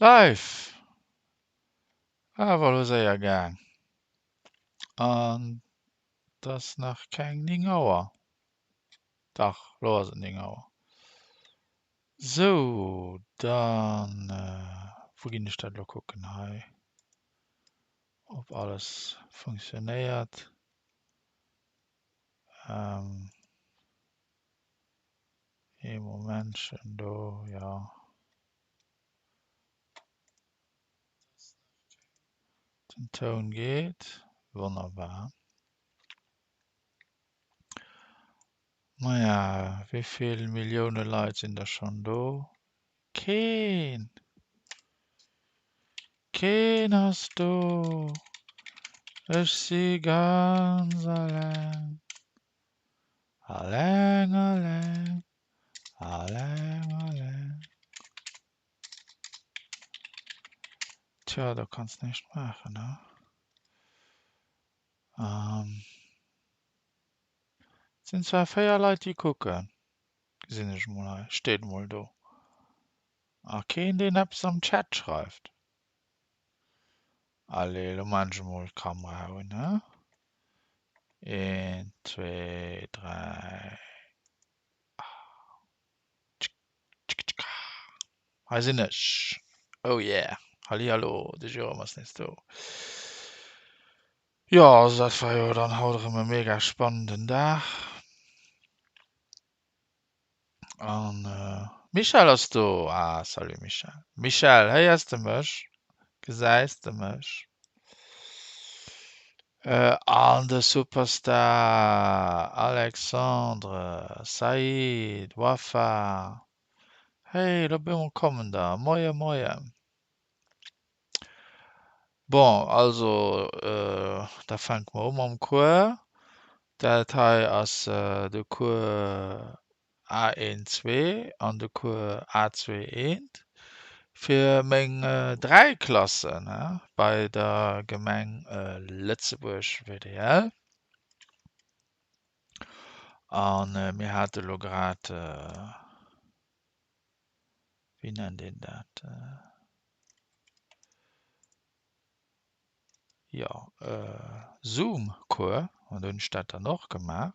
Live! Awer elo séier gaang. An et ass nach keng 9 Auer. Dach, elo ass et 9 Auer. Sou, dann, wou ginn ech dat elo kucken? Hei, ob alles funktionéiert. Ee Momentchen do, jo. Den Toun geet. Wonnerbar. Maja, wéi vill Millioune Leit sinn der schonn do? Keen! Keen ass do! Ech si ganz alleng. Alleng, alleng, alleng, alleng. Tja, do kanns näischt maachen, ne? Ähm, et sinn zwar 4 Leit, déi kucken, gesinn ech emol hei, steet emol do. A keen, deen eppes am Chat schreift. Allez, lo maan ech emol d'Kamera un, he? Een, zwee, dräi. Hei sinn ech. Oh yeah. Hallihallo, de Jérôme ass nees do. Jo, also dat war jo dann haut erëm e mega spannenden Dag. An Michèle ass do. Ah, salut Michèle. Michèle, héiers de mech? Gesäis de mech? An de Superstar Alexandre, Said, Wafa. Hey, lo op eemol kommen der. Moie, moie. Bon, also da fänke mer u mam Cours. Dat hei ass de Cours A1 zwee an de Cours A2 eent fir meng 3 Klassen bei der Gemeng Lëtzebuerg VDL. A mir hate lo grad, wéi nennt een dat, jo, Zoom-Cours, an do hunn ech dat dann och gemaach.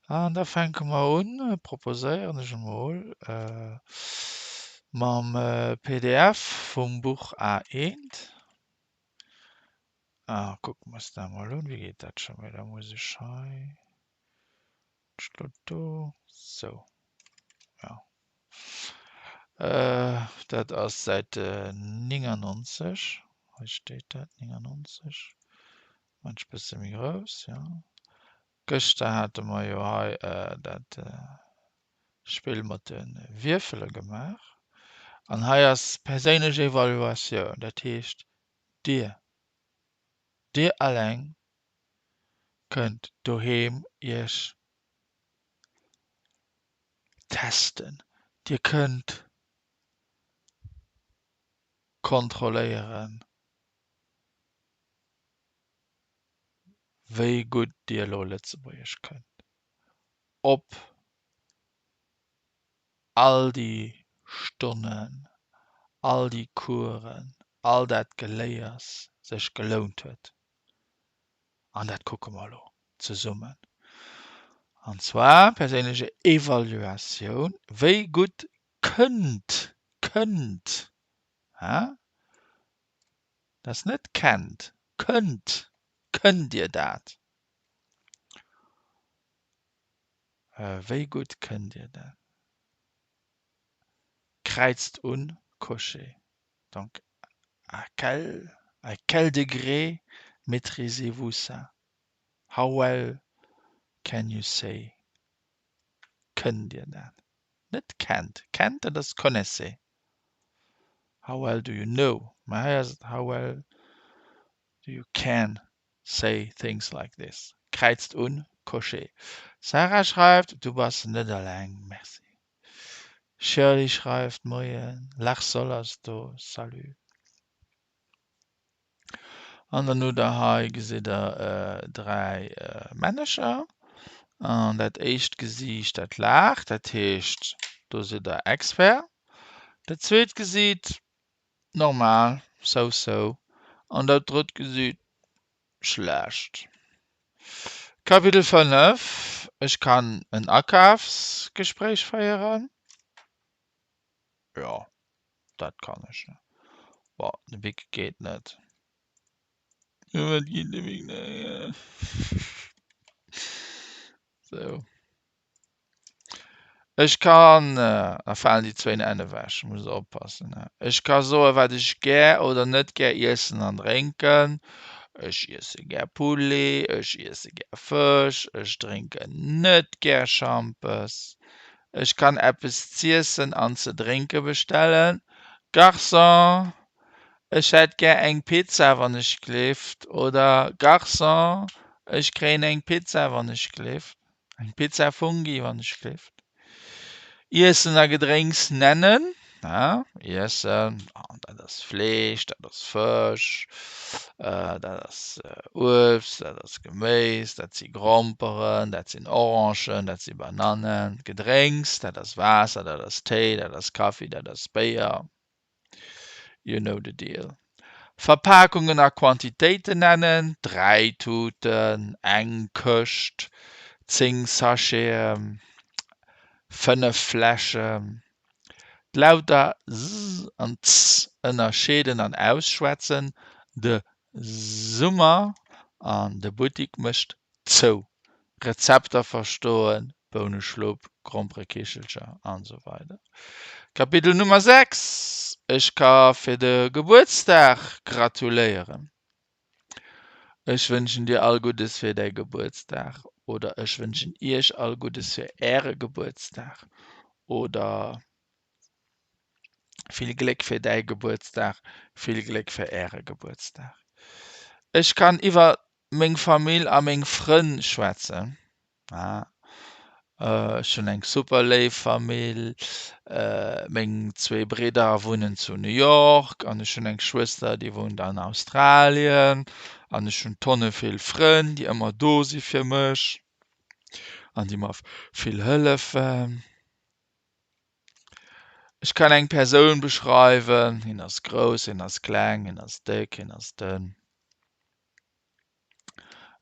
An da fänke mer un, proposéieren ech emol, mam pdf vum Buch A1. A kucke mer eis dat emol un, wéi geet dat scho méi? Da muss ech hei. Do, sou, ja. Dat ass Säit 99. Hei steet dat, 99. Maan ech bësse méi grouss, jo. Gëschter hate mer jo hei dat Spill mat de Wierfele gemaach. An hei ass perséinlech Evaluatioun, dat heescht dir, dir alleng kënnt doheem iech testen, dir kënnt kontrolléieren, wéi gutt dir elo Lëtzebuergesch kënnt, ob all déi Stonnen, all déi Coursen, all dat Geléiers sech gelount huet. An dat kucke mer elo zesummen. An zwar perséinleche Evaluatioun, wéi gutt kënnt, kënnt, hä? Dat ass net kennt, kënnt, kënnt Dir dat? Wéi gutt kënnt Dir dat? Kräizt un, cocher. Donc, à quel, à quel degré maîtrisez-vous ça? How well can you say kënnt Dir dat? Net kennt, kennt dat ass connaissez. How well do you know? Mä hei ass et how well do you can say things like this? Kräizt un, cocher. Sarah schreift, Du bass net eleng. Merci. Shirley schreift, Moien, Lachsol ass do, salut. An dann hutt der hei, gesitt der 3 Männecher. An dat éischt Gesiicht, dat laacht, dat heescht, do sidd der Expert. Dat zweet Gesiit. Normal, so-so. An dat drëtt gesiit schlecht. Kapitel 5, Ech kann en Akafsgespréich féieren. Jo, dat kann ech. Bon, de Bic geet net. Wat geet de Bic net? Sou. Ech kann, da falen déi zwéin N ewech, muss der oppassen, ne? Ech ka soen, wat ech gär oder net gär iessen an drénken. Ech iesse gär Poulet, ech iesse gär Fësch, ech drénken net gär Schampes. Ech kann eppes z'iessen an ze drénke bestellen. Garçon, ech hätt gär eng Pizza, wann ech glift. Oder Garçon, ech kréien eng Pizza, wann ech glift. Eng Pizza Fungi, wann ech gleeft. Iessen a Gedrénks nennen. Ja, Iessen, dat ass Fleesch, dat ass Fësch, dat ass Uebst, dat ass Geméis, dat si Gromperen, dat sinn Orangen, dat si Banannen. Gedrénks, dat ass Waasser, dat ass Téi, dat ass Kaffi, dat ass Béier. You know the deal. Verpakungen a Quantitéiten nennen, 3 Tuten, eng Këscht, 10 Sacheten, 5 Fläschen. D'Lauter s an z ënnerscheeden an ausschwätzen, de Summer an de Buttik mécht zou. Rezepter verstoen, Bouneschlupp, Gromperekichelcher an esou weider Kapitel Nummer 6, Ech ka fir de Gebuertsdag gratuléieren. Ech wënschen dir all Guddes fir däi Gebuertsdag oder Ech wënschen iech all Guddes fir äre Gebuertsdag oder Vill Gléck fir däi Gebuertsdag, vill Gléck fir äre Gebuertsdag. Ech kann iwwer meng Famill a meng Frënn schwätzen. Ech hunn eng super léif Famill. Meng zwee Bridder wunnen zu New York an ech hunn eng Schwëster, déi wunnt an Australien. An ech hunn tonne vill Frënn, déi ëmmer do si fir mech an déi mer vill hëllefen. Ech kann eng Persoun beschreiwen, hien ass grouss, hien ass kleng, hien ass déck, hien ass dënn.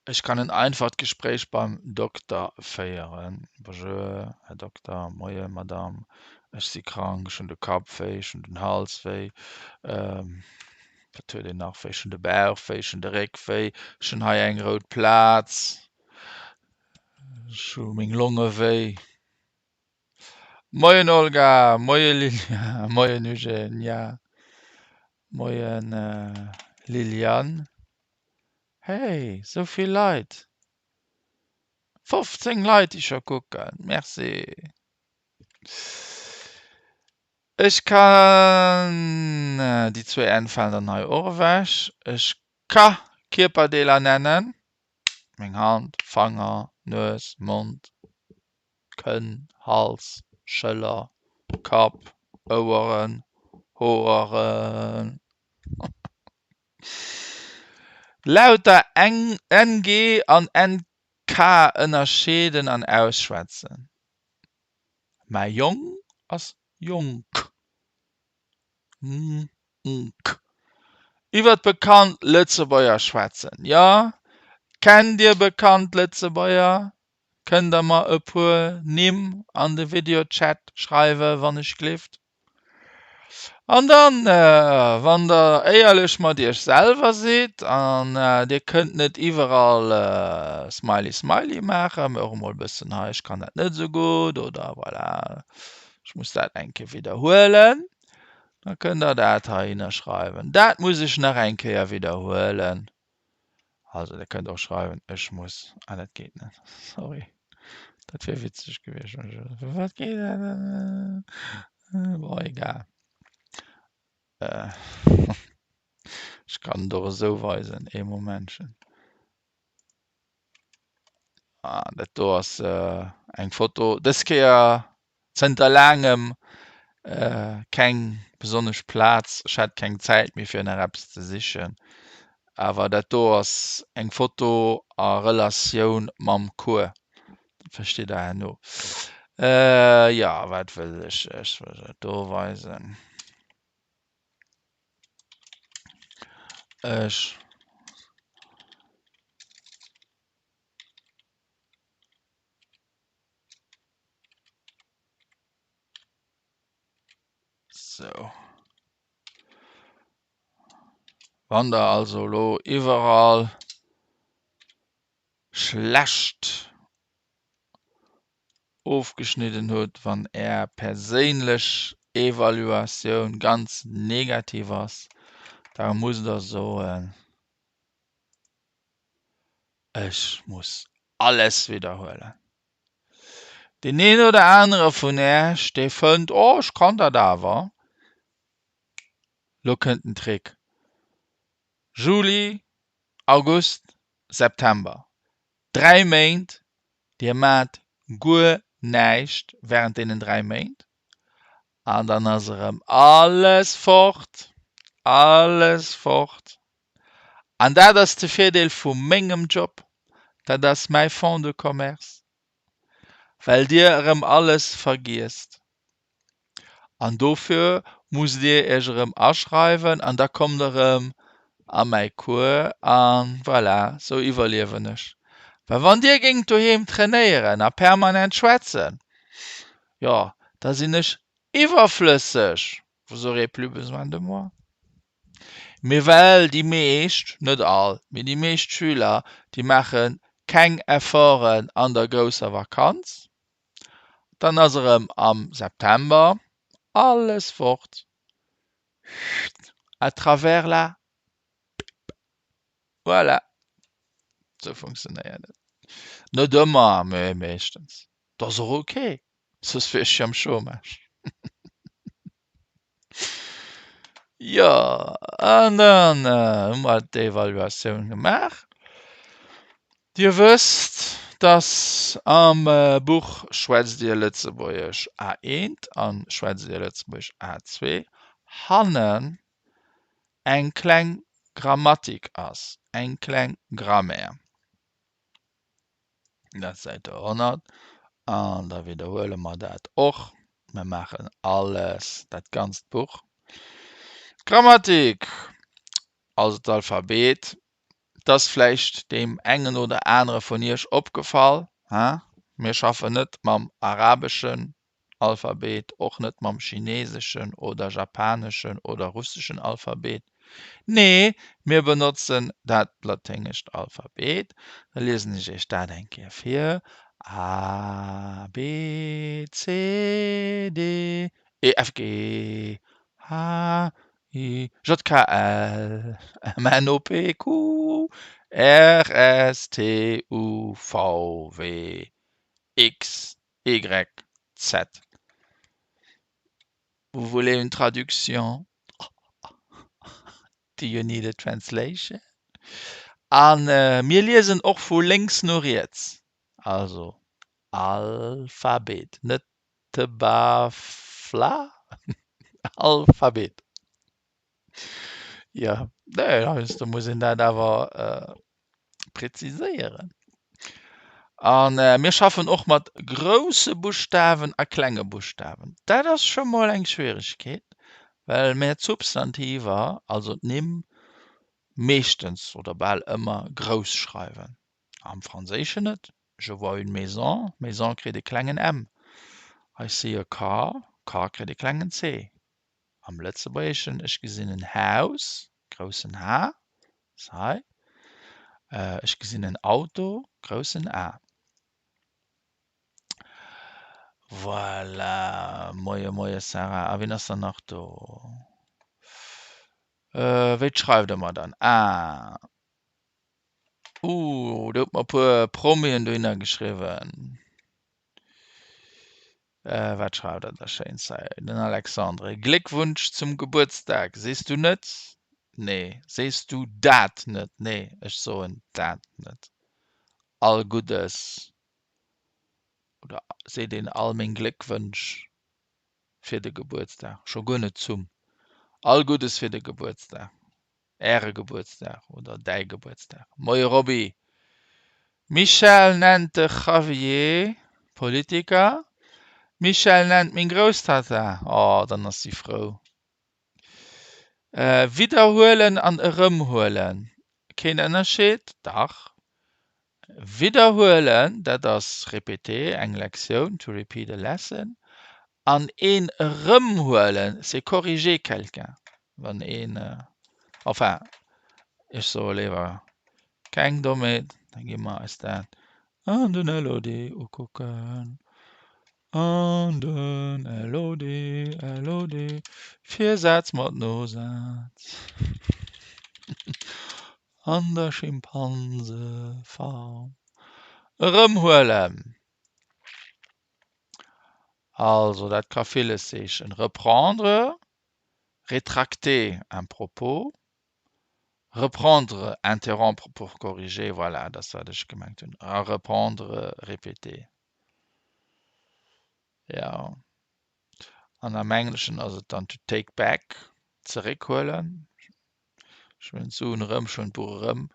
Ech kann en einfacht Gespréich beim Dokter féieren. Bonjour, Här Dokter, Moie, Madame, ech si krank, ech hunn de Kapp wéi, ech hunn den Hals wéi, wat huet een nach wéi, ech hunn de Bauch wéi, ech hunn de Réck wéi, ech hunn hei eng rout Plaz, ech hu meng Longe wéi. Moien Olga, moie Lilia, moien Eugenia, moien Liliane. Hey, sou vill Leit! 15 Leit déi scho kucken, merci! Ech kann déi zwee N falen dann hei och ewech. Ech ka Kierperdeeler nennen, meng Hand, Fanger, Nues, Mond. Kënn, Hals, Schëller, Kapp, Oueren, Hoeren. Lauter ng an nk ënnerscheeden an ausschwätzen. Mäi Jong ass jonk. Nk. Iwwert bekannt Lëtzebuerger schwätzen. Jo, kennt Dir bekannt Lëtzebuerger? Kënnt der mer e puer Nimm an de Videochat schreiwe wann ech glift? An dann, wann der éierlech mat iech selwer sidd an dir kënnt net iwwerall Smiley Smiley maachen, mee och emol e bëssen hei ech kann dat net esou gutt oder voilà ech muss dat eng Kéier widderhuelen, da kënnt der dat heihinner schreiwen. Dat muss ech nach eng Kéier widderhuelen. Also der kënnt och schreiwen ech muss ah dat geet net sorry dat wier witzeg gewiescht wat geet bon egal ech kann et och esou weisen ee Momentchen ah dat do ass eng Foto dës Kéier zënter laangem keng besonnesch Plaz. Ech hat keng Zäit méi fir nach eppes ze sichen. Awer dat do ass eng Foto a Relatioun mam Cours. Dat verstitt der herno. Jo, wat wëll ech? Ech wëll dat do weisen. Ech. Sou. Wann der also elo iwwerall schlecht ofgeschnidden hutt, wann Är perséinlech Evaluatioun ganz negativ ass, da musst Der soen, Ech muss alles widderhuelen. Deen een oder anere vun Äech, dee fënnt, Oh, ech kann dat awer. Lo kënnt den Trick, Juli, August, September, 3 Méint, Dir maacht guer näischt wärend deenen 3 Méint an dann ass erëm alles fort, alles fort. An dat ass de Virdeel vu mengem Job, dat ass mäi Fonds de commerce, well Dir erëm alles vergiesst. An dofir musst Dir Iech erëm aschreiwen an da kommt Der erëm a mäi Cours a voilà, sou iwwerliewen ech. Well wann Dir géingt doheem trainéieren a permanent schwätzen, jo, da sinn ech iwwerflësseg, vous aurez plus besoin de moi. Mee well déi meescht, net all, mee déi meescht Schüler, déi maache keng Efforten an der grousser Vakanz, dann ass erëm am September alles fort, à travers la pipe. Voilà, sou funktionéiert et. Net ëmmer, mee meeschtens. Dat ass och ok, soss wier ech jo am Chômage. Jo, an dann hu mer d'Evaluatioun gemaach. Dir wësst, dass am Buch Schwätzt Dir Lëtzebuergesch A1 an Schwätzt Dir Lëtzebuergesch A2 hannen eng kleng Grammatik ass, eng kleng Grammaire. Dat ass Säit 100. An da widderhuele mer dat och. Mer maachen alles, dat ganzt Buch. D'Grammatik, also d'Alphabet, 't ass vläicht deem engen oder anere vun iech opgefall, ha, mir schaffen net mam arabeschen Alphabet, och net mam chineseschen oder japaneschen oder russeschen Alphabet. Nee, mir benotzen dat laténgescht Alphabet. Da liesen ech iech dat eng Kéier vir, A, B, C, D, E, F, G, H, I, J, K, L, M, N, O, P, Q, R, S, T, U, V, W, X, Y, Z. Vous voulez une traduction? Do you need a translation? An mir liesen och vu lénks no riets, also Alphabet, net Tebafla, Alphabet. Jo, nee, heiansdo muss een dat awer präziséieren. An mir schaffen och mat grousse Buschtawen a klenge Buschtawen. Dat ass scho mol eng Schwieregkeet, well mär d'Substantiver, also d'Nimm, meeschtens oder bal ëmmer grouss schreiwen. Am Franséischen net. Je vois une maison, Maison kritt e klengen m. I see a car, car kritt e klengen c. Am Lëtzebuergeschen, ech gesinn en Haus, groussen H, ass hei. Ech gesinn en Auto, groussen A. Voilà, moie moie Sarah, a wien ass dann nach do? Wéi schreift Der mer dann? Ah, uh, do huet mer e puer Promien dohinner geschriwwen. Wat schreift der da Schéins hei? Den Alexandre, Gléckwunsch zum Gebuertsdag, sees du net? Nee, sees du dat net? Nee, ech soen dat net. All Guddes, oder seet een all meng Gléckwënsch fir de Gebuertsdag? Scho guer net zum. All Guddes fir de Gebuertsdag. Äre Gebuertsdag oder däi Gebuertsdag. Moie Robby. Michèle nennt de Javier, Politiker. Michèle nennt meng Grousstatta. Oh, dann ass si frou. Widderhuelen an erëmhuelen, keen Ënnerscheed? Dach. Widderhuelen, dat ass répéter eng Lektioun, to repeat a lesson. An een erëmhuelen, c'est corriger quelqu'un. Wann een, enfin, ech soe léiwer keng Dommheet, da gi mer eis dat an den LOD ukucken. An den LOD, LOD, Virsaz mat Nosaz. An der Schimpansefarm. Erëmhuelen. Also, dat ka villes heeschen. Reprendre, rétracter un propos, reprendre, interrompre pour corriger, voilà, dat ass wat ech gemengt hunn. A reprendre, répéter. Jo. An am Engleschen ass et dann to take back, zeréckhuelen. Ech hunn d'Suen erëm, ech hunn d'Buch erëm.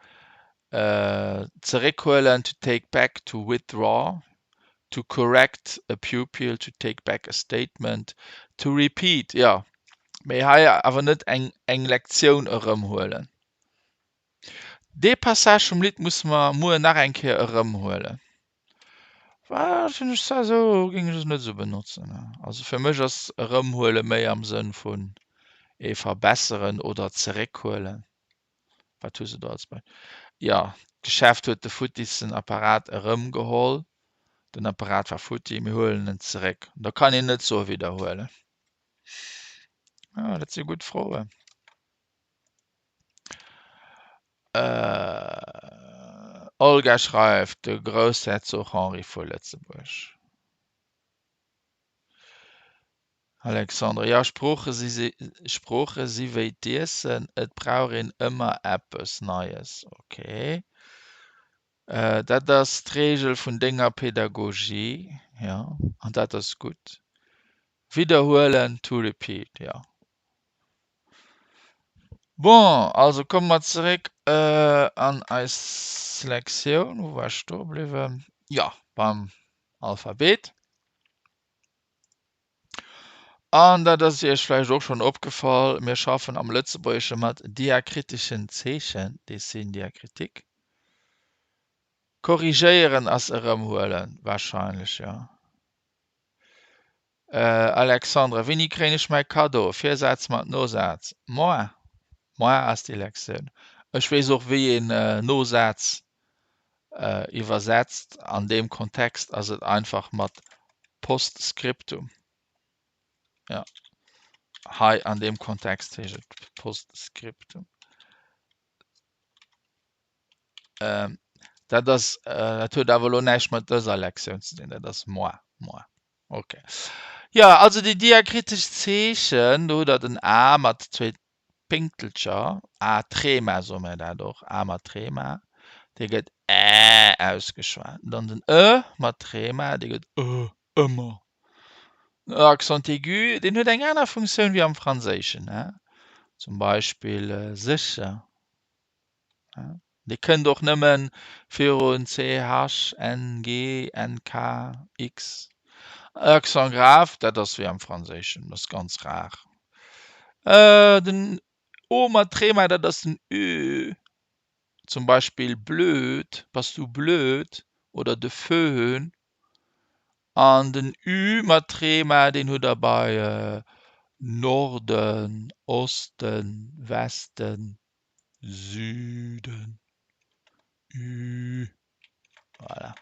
Zeréckhuelen, to take back, to withdraw, to correct a pupil, to take back a statement, to repeat, jo. Mee hei awer net eng eng Lektioun erëmhuelen. Dee Passage vum Lidd musse mer muer nach eng Kéier erëmhuelen. Wat hunn ech zwar esou, géing ech es net esou benotzen. Also fir mech ass erëmhuele méi am Sënn vun ee verbesseren oder zeréckhuelen. Wat hu se do als Beispill? Jo, d'Geschäft huet de futtissen Apparat erëmgeholl. Den Apparat war futti, mir huelen en zeréck. Da kann een net soe widderhuelen. Ah, dat si gutt Froen. Olga schreift, De Groussherzog Henri vu Lëtzebuerg. Alexandre, Jo, Sprooche si Sprooche si wéi d'Iessen, et brauch een ëmmer eppes Neies. Ok. Dat ass d'Reegel vun denger Pedagogie, jo, an dat ass gutt. Widderhuelen, to repeat, jo. Bon, also komme mer zeréck an eis Lektioun. Wou war ech stoe bliwwen? Jo, beim Alphabet. An dat ass Iech vläicht och schonn opgefall, mir schaffen am Lëtzebuergesche mat diakriteschen Zeechen, des signes diacritiques. Korrigéieren ass erëmhuelen, warscheinlech, jo. Alexandre, Wéini kréien ech mäi Kaddo? Virsaz mat Nosaz. Moar. Moar ass déi Lektioun. Ech weess och, wéi een Nosaz iwwersetzt. An deem Kontext ass et einfach mat Postskriptum. Jo, hei an deem Kontext heescht et Postskriptum. Dat ass, dat huet awer elo näischt mat dëser Lektioun ze dinn, dat ass moi, moi. Ok. Jo, also déi diakritesch Zeechen, do hutt Der den A mat zwéi Pénktelcher, A Trema soe mir dat och, A mat Trema, dee gëtt ä ausgeschwat. Dann den Ë mat Trema, dee gëtt ë, ëmmer. Den Ë Accent aigu, deen huet eng aner Funktioun wéi am Franséischen, zum Beispill sécher. Dee kënnt och nëmme virun c, h, n, g, n, k, x. Accent grave, dat ass wéi am Franséischen, dat ass ganz rar. Den O mat Trema, dat ass den Ü, zum Beispill blöd, bass du blöd oder de Föhn. An den Ü mat Trema, deen hutt der bei Norden, Osten, Westen, Süden. Ü. Voilà.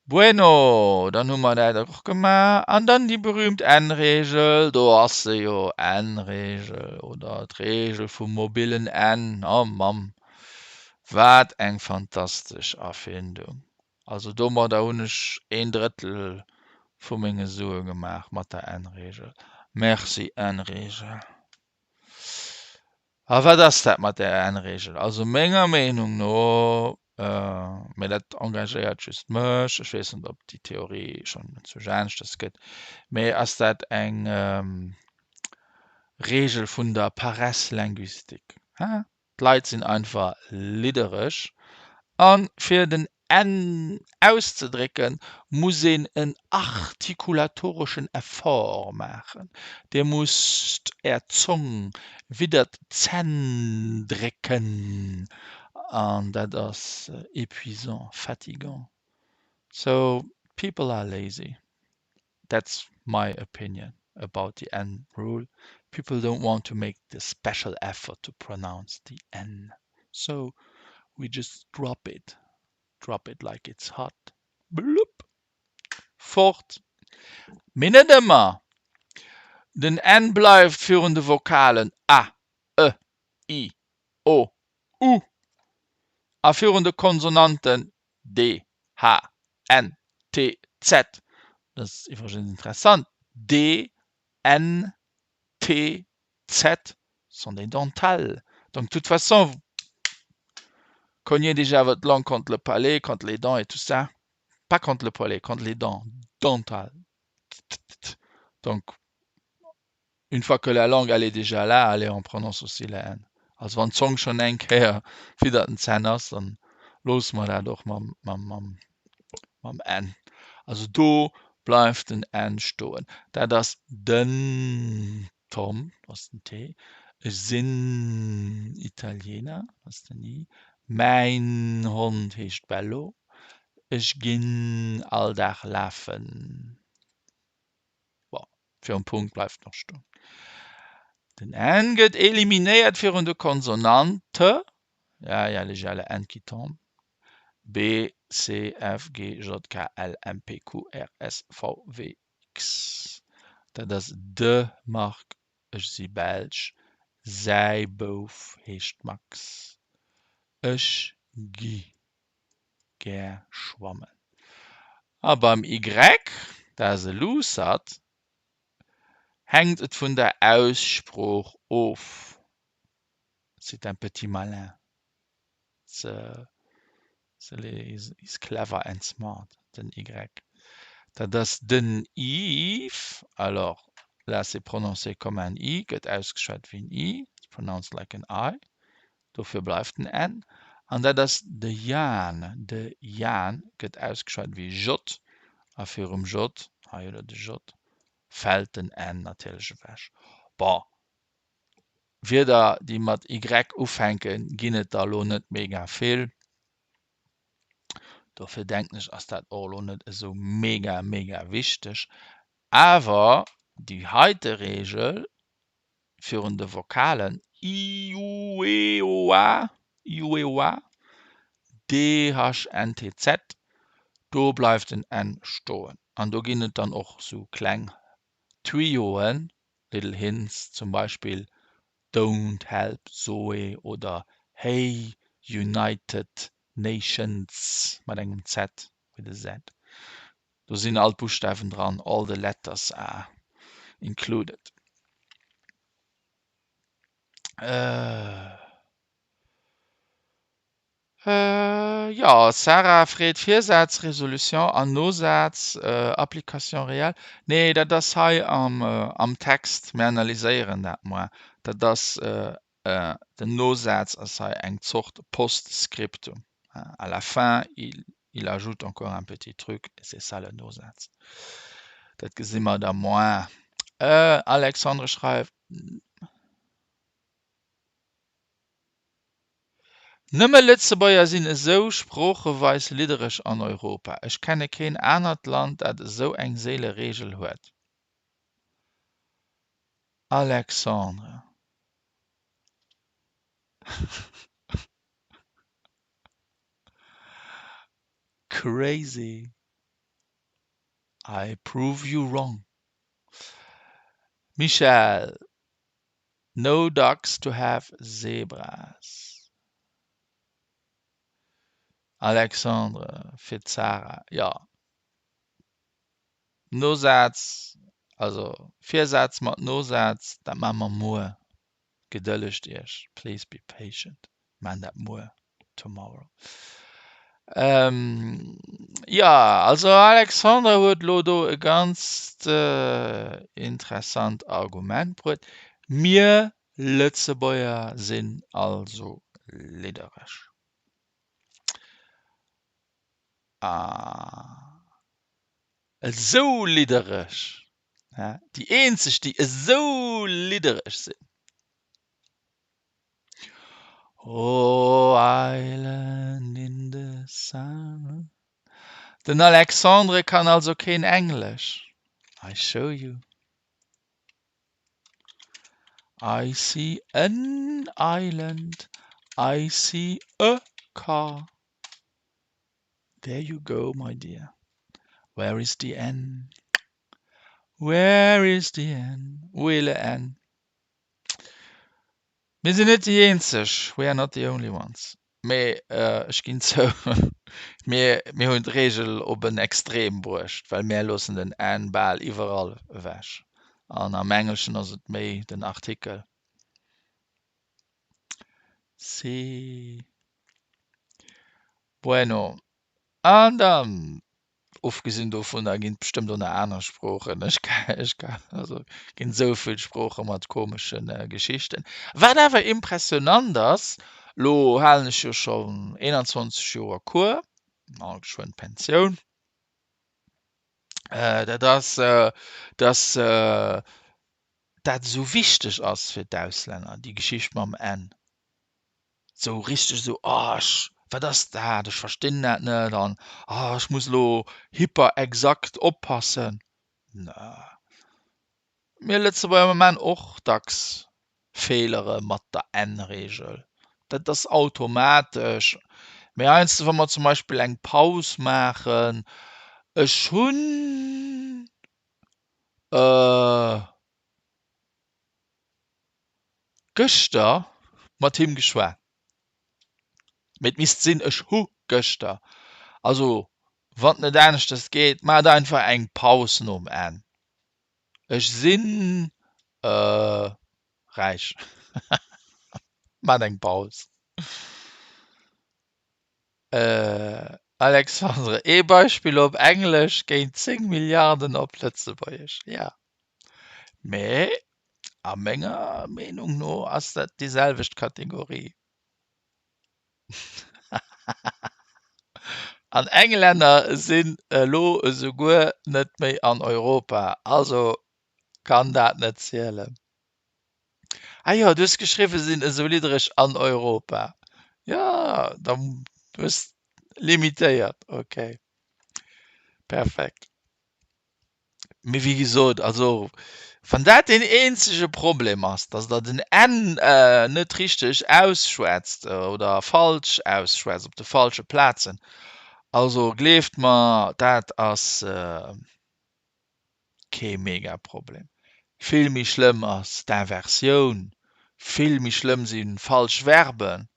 Bueno, dann hu mer dat och gemaach. An dann déi berühmt N-Regel, do ass se jo, N-Regel oder d'Regel vum mobilen N. Oh Mamm, wat eng fantastesch Erfindung. Also domadder hunn ech een Drëttel vu menge Sue gemaach mat der N-Regel. Merci N-Regel. A wat ass dat mat där N-Regel? Also menger Meenung no, mä dat engagéiert just mech, ech weess net, ob déi Theorie schonn zu aneschters gëtt, mä ass dat eng Regel vun der Paresse linguistique. D'Leit sinn einfach liddereg. A fir den N auszedrécken, muss een en artikulatoreschen Effort maachen. Dir musst Är Zong widdert d'Zänn drécken an dat ass épuisant, fatigant. So people are lazy. That's my opinion about the N rule. People don't want to make the special effort to pronounce the N. So we just drop it. Drop it like it's hot. Blupp. Fort. Mee net ëmmer. Den N bleift virun de Vokalen a, e, i, o, u a virun de Konsonanten d, h, n, t, z. Dat ass iwwregens interessant, d, n, t, z sont des dentales. Donc, de toute façon, vous cognez déjà votre langue contre le palais, contre les dents et tout ça. Pas contre le palais, contre les dents. Dentales. Donc, une fois que la langue elle est déjà là, allez, on prononce aussi la N. Also wann d'Zong schonn eng Kéier widder den Zänn ass, dann loosse mer dat och mam, mam, mam, mam N. Also do bleift den N stoen. Dat ass den Tom, ass den T. Ech sinn Italiener, ass den I. Mäin Hond heescht Bello. Ech ginn all Dag lafen. Bon, virum Punkt bleift nach stoen. Den N gëtt eliminéiert virun de Konsonante, ja, il y a déjà le N qui tombe, B, C, F, G, J, K, L, M, P, Q, R, S, V, W, X. Dat ass de Marc, ech si Belsch, säi Bouf heescht Max, ech gi gär schwammen. A beim Y, dat ass e Luussert, hänkt et vun der Aussprooch of. C'est un petit malin. C'est, he's clever and smart, den Y. Dat ass den Yves, alors là c'est prononcé comme un I, gëtt ausgeschwat wéi en I, it's pronounced like an I. Dofir bleift den N. An dat ass de Jan. De Jan gëtt ausgeschwat wéi J, a virum J, hei hutt Der de J, fält den N natierlech ewech. Bon, Wierder, déi mat Y ufänken, ginn et der elo net mega vill. Dofir denken ech, ass dat och elo net esou mega, mega wichteg. Awer déi heite Reegel virun de Vokalen i, u, e, o, a, i, u, e, o, a, d, h, n, t, z, do bleift den n stoen. An do ginn et dann och sou kleng Tuyauxen, little hints, zum Beispill Don't help Zoe oder Hey United Nations mat engem Z with a Z. Do sinn all d'Buschtawen dran, all the letters are included. Jo, Sarah freet Virsaz, Résolution, an Nosaz, Application réelle. Nee, dat ass hei am Text, mir analyséieren dat moar. Dat ass den Nosaz ass hei eng Zort Postscriptum. À la fin, il il ajoute encore un petit truc et c'est ça le Nosaz. Dat gesi mer da moar. Alexandre schreift, Nëmme Lëtzebuerger sinn esou sproocheweis liddereg an Europa. Ech kenne keen anert Land, dat esou eng seele Reegel huet. Alexandre. Crazy. I prove you wrong. Michèle, No ducks to have zebras. Alexandre, Fir d'Sarah, jo. Nosaz, also Virsaz mat Nosaz, dat maache mer muer. Gedëllegt Iech, please be patient, maachen dat muer, tomorrow. Jo, also Alexandre huet elo do e ganzt interessant Argument bruet. Mir Lëtzebuerger sinn also liddereg. Ah, esou liddereg, déi eenzeg, déi esou liddereg sinn. Oh island in the sun. Den Alexandre kann also keen Englesch. I show you. I see an island, I see a car. There you go, my dear. Where is the N? Where is the N? Où est le N? Mir sinn net déi eenzeg, we are not the only ones. Mee ech ginn zou, mir mir hunn d'Reegel op en Extrem bruecht, well mär loossen den N bal iwwerall ewech. An am Engleschen ass et méi den Artikel. Si. Bueno. An dann, ofgesinn dovunner ginn et bestëmmt och nach aner Sproochen, ech ech also ginn esou vill Sprooche mat komesche Geschichten. Wat awer impressionant ass, lo halen ech jo schonn 21 Joer Cours, a geschwënn Pensioun, dat ass, dass dat esou wichteg ass fir d'Auslänner, déi Geschicht mam N. Sou richteg esou, oh ech, wat ass dat, ech verstinn dat net an oh ech muss elo hyper exakt oppassen. Na, mir Lëtzebuerger mir maachen och dacks Feelere mat der N-Reegel. Dat ass automatesch. Mee heiansdo wa mer zum Beispill eng Paus maachen, ech hunn Gëschter mat him geschwat. Mee et misst sinn, ech hu gëschter. Also, wann et net aneschters geet, maacht einfach eng Paus nom N. Ech sinn räich. Maacht eng Paus. Alexandre, ee Beispill op Englesch géint 10 Milliarden op Lëtzebuergesch. Jo. Mee a menger Meenung no ass dat déi selwecht Kategorie. An Englänner sinn elo esouguer net méi an Europa, also kann dat net zielen. Ah jo, du hues geschriwwen, sinn esou liddereg an Europa. Jo, da hues limitéiert, okay. Perfekt. Mee wéi gesot, also wann dat deen eenzege Problem ass, datt der den N net richteg ausschwätzt oder falsch ausschwätzt op de falsche Plazen, also gleeft mer, dat ass kee Megaproblem. Vill méi schlëmm ass d'Inversioun, vill méi schlëmm si falsch Verben,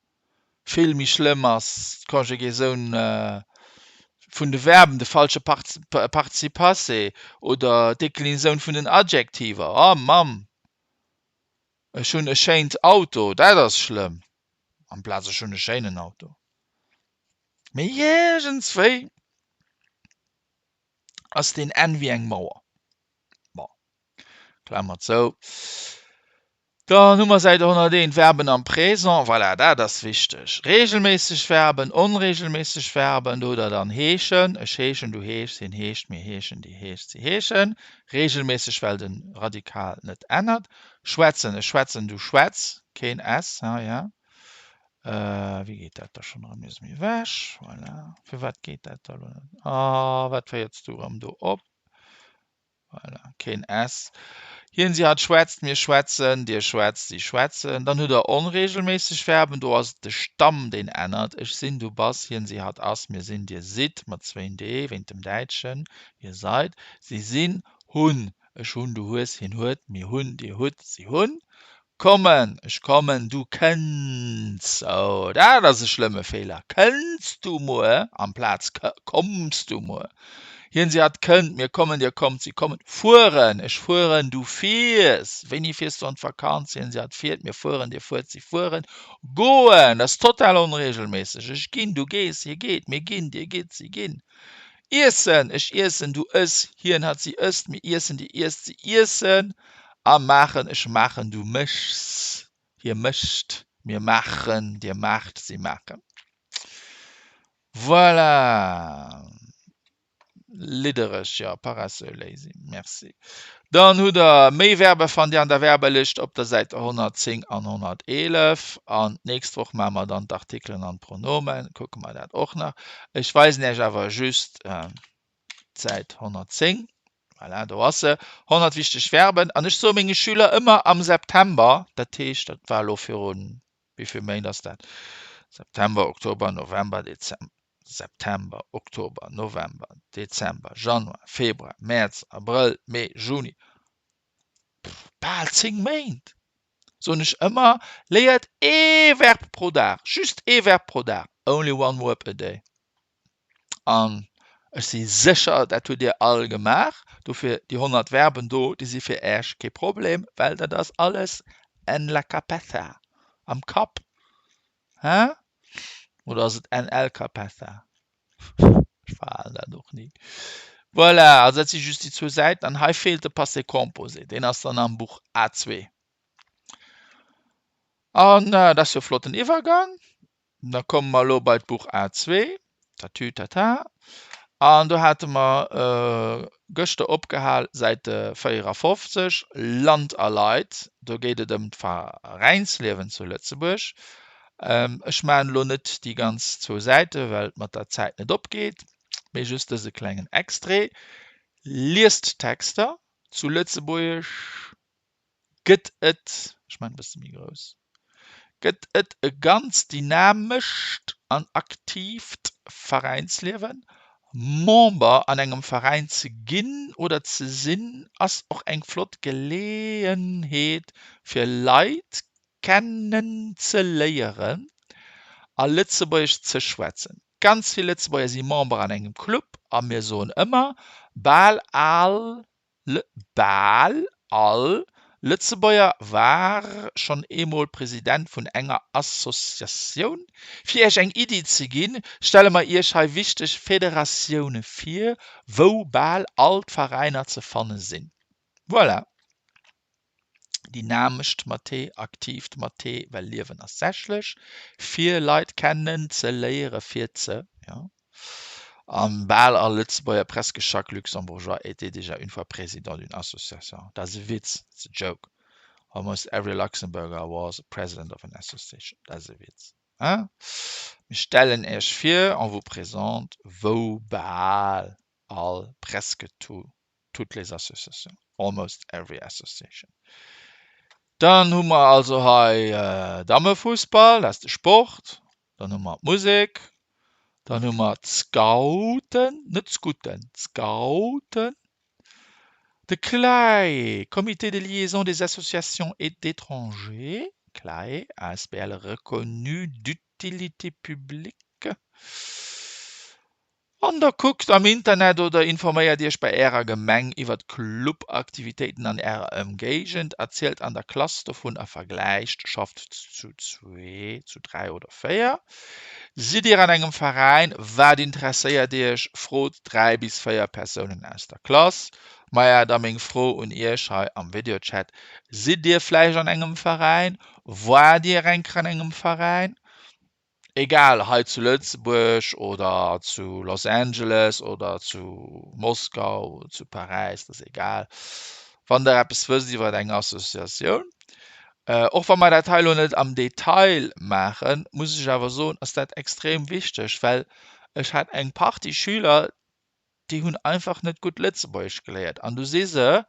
vill méi schlëmm ass d'Conjugaison vun de Verben, de falsche Participe passé oder d'Déclinaison vun den Adjektiver. Oh Mamm, ech hunn e schéint Auto, dat ass schlëmm, amplaz ech hunn e schéinen Auto. Mee iergendswéi ass deen N wéi eng Mauer. Bon, Klammer zou. Dann hu mer Säit 101 Verben am Présent. Voilà, dat ass wichteg. Regelméisseg Verben, onregelméisseg Verben, do hutt Der dann heeschen, ech heeschen, du heeschs, hien heescht, mir heeschen, dir heescht, si heeschen. Regelméisseg, well de Radikal net ännert. Schwätzen, ech schwätzen, du schwätz, keen s, ha, ja. Wéi geet dat da schonn erëm? Mir si méi ewech. Voilà. Firwat geet dat da elo net? Ah, wat féierts du erëm do op? Voilà, keen S. Hien, si, hatt schwätzt, mir schwätzen, dir schwätzt, si schwätzen. Dann hutt der onreegelméisseg Verben, do ass et de Stamm, deen ännert. Ech sinn, du bass, hien, si, hatt ass, mir sinn, dir sidd, mat zwéin D, wéint dem Däitschen, ihr seid, si sinn, hunn, ech hunn, du hues, hien huet, mir hunn, dir hutt, si hunn. Kommen, ech kommen, du kënns. Oh, dat ass e schlëmme Feeler. Kënns du muer amplaz komms du muer. Hien, si, hatt kënnt, mir kommen, dir kommt, si kommen. Fueren, ech fueren, du fiers. Wéini fiers du an d'Vakanz? Hien, si, hatt fiert, mir fueren, dir fuert, si fueren. Goen, dat ass total onreegelméisseg. Ech ginn, du gees, hie geet, mir ginn, dir gitt, si ginn. Iessen, ech iessen, du ëss, hien, hatt, si ësst, mir iessen, dir iesst, si iessen. A maachen, ech maachen, du méchs, hie mécht, mir maachen, dir maacht, si maachen. Voilà! Liddereg, jo, paresseux, lazy. Merci. Dann hutt der méi Verbe fannt Dir an der Verbelëscht op der Säit 110 an 111. An d'nächst Woch maache mer dann d'Artikelen an d'Pronomen. Kucke mer dat och nach. Ech weisen Iech awer just d'Säit 110. Voilà, do ass se. 100 wichteg Verben. An ech soe menge Schüler ëmmer am September, dat heescht, dat war elo virun, wéi vill Méint ass dat? September, Oktober, November, Dezember. September, Oktober, November, Dezember, Januar, Februar, Mäerz, Abrëll, Mee, Juni, bal 10 Méint, soen ech ëmmer, léiert ee Verb pro Dag, just ee Verb pro Dag, only one verb a day. An ech si sécher, dat hutt Dir all gemaach. Dofir déi 100 Verben do, déi si fir Äech kee Problem, well dat ass alles en la cabeza, am Kapp. Hä? Oder ass et NL Capessa? Ech verhalen dat och ni. Voilà, also dat si just déi zwou Säiten an hei feelt de Passé composé, deen ass dann am Buch A2. An dat ass jo flotten Iwwergang. Da komme mer elo bei d'Buch A2, tatütata. An do hate mer gëschter opgehal, Säit 54, Land a Leit, do geet et ëm d'Veräinsliewen zu Lëtzebuerg. Ech maachen elo net déi ganz zwou Säite well et mat der Zäit net opgeet, mee just dëse klengen Extrait. Liest d'Texter zu Lëtzebuerg gëtt et, ech maachen e bësse méi grouss, gëtt et e ganz dynamescht an aktiivt Veräinsliewen. Member an engem Veräin ze ginn oder ze sinn ass och eng flott Geleeënheet fir Leit kennenzeléieren a Lëtzebuergesch ze schwätzen. Ganz vill Lëtzebuerger si Member an engem Club a mir soen ëmmer, bal al Bal all Lëtzebuerger war schonn eemol President vun enger Associatioun. Fir Iech eng Iddi ze ginn, stelle mer Iech hei wichteg Federatioune vir, wou bal all d'Veräiner ze fanne sinn. Voilà! Dynamescht Mathé, aktiivt Mathé, well Liewen ass sächlech, fir Leit kennen ze léiere fir ze, jo. An bal all Lëtzebuerger, presque chaque Luxembourgeois était déjà une fois président d'une association. Dat ass e Witz, it's a joke. Almost every Luxembourger was a president of an association. Dat ass e Witz, hein? Mir stellen Iech vir, on vous présente, wou bal all, presque tout, toutes les associations, almost every association. Dann hu mer also hei Dammefussball, dat ass de Sport. Dann hu mer d'Musek. Dann hu mer d'Scouten, net d'Scouten, d'Scouten. De CLAE, Comité de liaison des associations et d'étrangers, CLAE, asbl reconnue d'utilité publique. An da kuckt am Internet oder informéiert Iech bei Ärer Gemeng iwwer d'Clubaktivitéiten an Ärer Ëmgéigend, erzielt an der Klass dovun a vergläicht, schafft zu zwee, zu dräi oder véier. Sidd Dir an engem Veräin? Wat interesséiert Iech? Frot 3 bis 4 Persounen aus der Klass. Maja, da meng Fro un Iech hei am Videochat, Sidd Dir vläicht an engem Veräin? Waart Dir eng Kéier an engem Veräin? Egal hei zu Lëtzebuerg oder zu Los Angeles oder zu Moskau, zu Paräis, dat ass egal. Wann der eppes wësst iwwer eng Associatioun, och wa mer dat hei elo net am Detail maachen, muss ech awer soen, ass dat extrem wichteg, well ech hat eng Partie Schüler, déi hunn einfach net gutt Lëtzebuergesch geléiert an du si se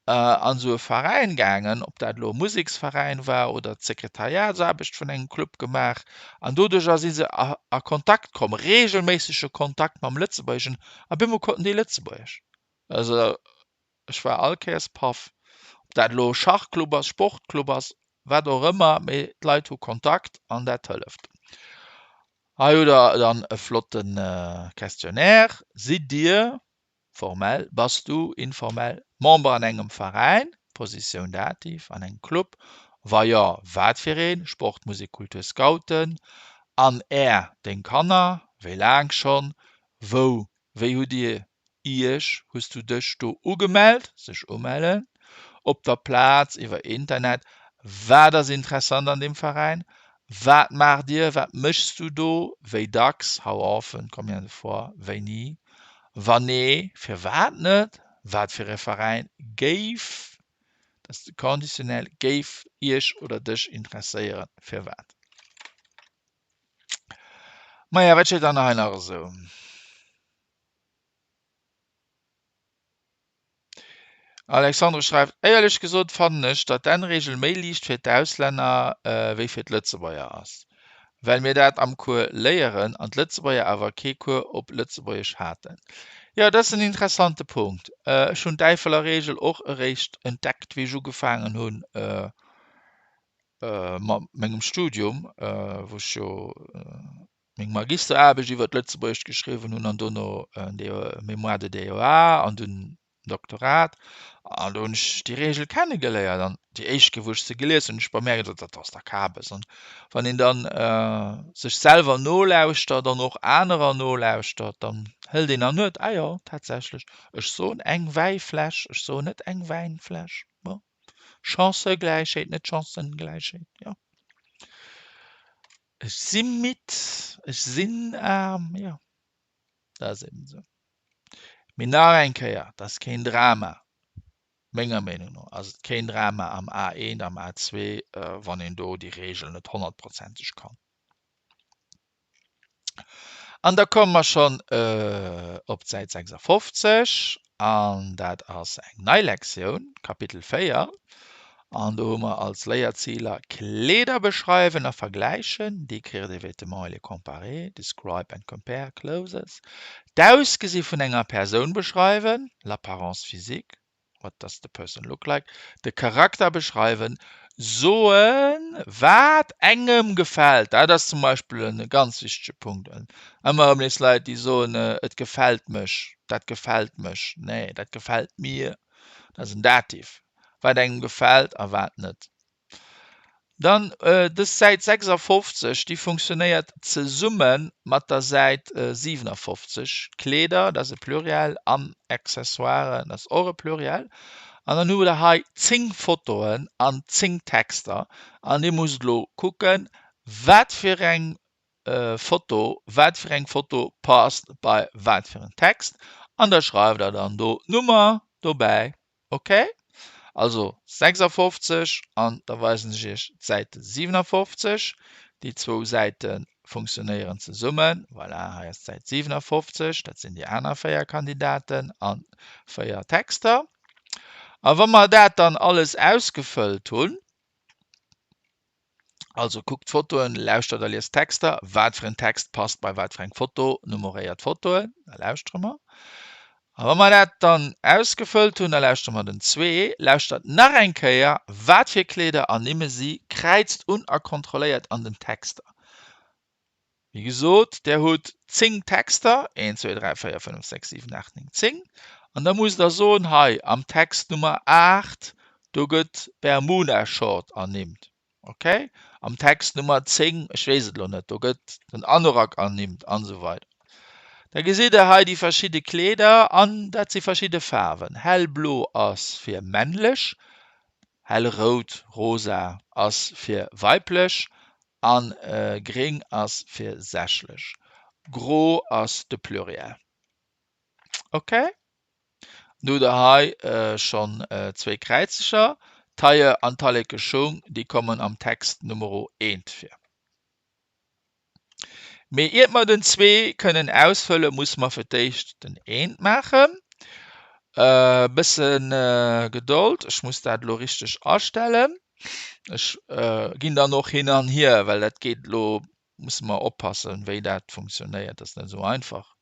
an esou e Veräin gaangen, ob dat elo e Museksveräin war oder d'Sekretariatsaarbecht vun engem Club gemaach an doduercher si se a Kontakt komm, reegelméissege Kontakt mam Lëtzebuergeschen a bemol konnten déi Lëtzebuergesch. Also ech war all Kéiers paff, ob dat elo Schachclub ass, Sportclub ass, wat och ëmmer, mee d'Leit hu Kontakt an dat hëlleft. Hei hutt der dann e flotte Questionnaire. Sidd Dir, formell, bass du, informell, Member an engem Veräin, Positioun Dativ, an engem Club? Wa jo, wat fir een, Sport, Musek, Kultur, Scouten? An Är, deng Kanner, wéi laang schonn? Wou, wéi hutt Dir Iech, hues du dech do ugemellt, sech umellen, op der Plaz, iwwer Internet? Wat ass interessant an deem Veräin? Wat maacht Dir, wat méchs du do, wéi dacks, how often, combien de fois, wéini, wann nee, firwat net, wat fir e Veräin géif, dat ass de Conditionnel, géif Iech oder dech interesséieren, firwat? Maja, wat steet dann hei nach esou? Alexandre schreift, Éierlech gesot fannen ech, datt d'N-Reegel méi liicht fir d'Auslänner wéi fir d'Lëtzebuerger ass, well mir dat am Cours léieren an d'Lëtzebuerger awer kee Cours op Lëtzebuergesch haten. Jo, dat ass en interessante Punkt. Ech hunn d'Äifeler Reegel och eréischt entdeckt, wéi ech ugefaangen hunn mat mengem Studium, wou ech jo meng Magisteraarbecht iwwer d'Lëtzebuergescht geschriwwen hunn an dono en Mémoire de DEA an dunn Doktorat. An do hunn ech déi Reegel kennegeléiert an déi éischt Kéier wou ech se gelies hunn, hunn ech bei mär geduet, dat ass da Kabes. An wann een dann sech selwer nolauschtert an och anerer nolauschtert, dann hëlt een an huet, ah jo, tatsächlech, ech soen eng Wäifläsch, ech soen net eng Wäinfläsch. Bon. Chancëgläichheet, net Chancengläichheet, jo. Ech si midd, ech sinn aarm, jo, dat ass eben esou. Mee nach eng Kéier, dat ass keen Drama. Menger Meenung no ass et keen Drama am A1, am A2, wann een do déi Reegel net honnertprozenteg kann. An da komme mer schonn op d'Säit 56, an dat ass eng nei Lektioun, Kapitel 4. An do hu mer als Léierziler Kleeder beschreiwen a vergläichen, décrire des vêtements et les comparer, describe and compare clothes, d'Ausgesi vun enger Persoun beschreiwen, l'apparence physique, what does the person look like, de Charakter beschreiwen, soen, wat engem gefält, dat ass zum Beispill e ganz wichtege Punkt. Ëmmer erëm nees Leit, déi soen, et gefält mech, dat gefält mech, nee, dat gefält mir, dat ass en Dativ, wat engem gefält a wat net. Dann dës Säit 56, déi funktionéiert zesumme mat der Säit 57, Kleeder, dat ass e Pluriel, an Accessoiren, dat ass och e Pluriel. An dann hutt Der hei 10 Fotoen an 10 Texter an Dir musst elo kucken, wat fir eng Foto, wat fir eng Foto passt bei wat fir en Text an da schreift Der dann do d'Nummer dobäi. Ok, also 56 an da weisen ech iech d'Säit 57. Déi zwou Säite funktionéieren zesummen. Voilà, hei ass d'Säit 57, dat sinn déi aner 4 Kandidaten an 4 Texter. A wa mer dat dann alles ausgefëllt hunn, Also kuckt d'Fotoen, lauschtert a liest d'Texter. Wat fir en Text passt bei wat fir eng Foto? Nummeréiert d'Fotoen, da lauschtere mer. A wa mer dat dann ausgefëllt hunn, da lauschtere mer den zwee. Lauschtert nach eng Kéier, wat fir Kleeder ernimme si, kräizt un a kontrolléiert an den Texter. Wéi gesot, där hutt 10 Texter, 1, 2, 3, 4, 5, 6, 7, 8, 9, 10. An da musst Der soen, hei am Text Nummer 8, do gëtt Bermudashort ernimmt. Okay? Am Text Nummer 10, ech weess et elo net, do gëtt den Anorak ernimmt an esou weider. Da gesitt Der hei déi verschidde Kleeder an dat si verschidde Faarwen. Hellblo ass fir männlech, hellrout, rosa ass fir weiblech An gréng ass fir sächlech. Gro ass de Pluriel. Ok. Dann hutt der hei schonn zwéi Kräizecher. Tailleur an talleke Schung, déi kommen am Text Numero eent vir. Mee iert mer den zwee kënnen ausfëllen, musse mer fir d'éischt den eent maachen. E bësse Gedold, ech muss dat elo richteg astellen. Ech ginn dann och hin an hier, well dat geet elo, musse mer oppassen, wéi dat funktionéiert, dat ass net esou einfach.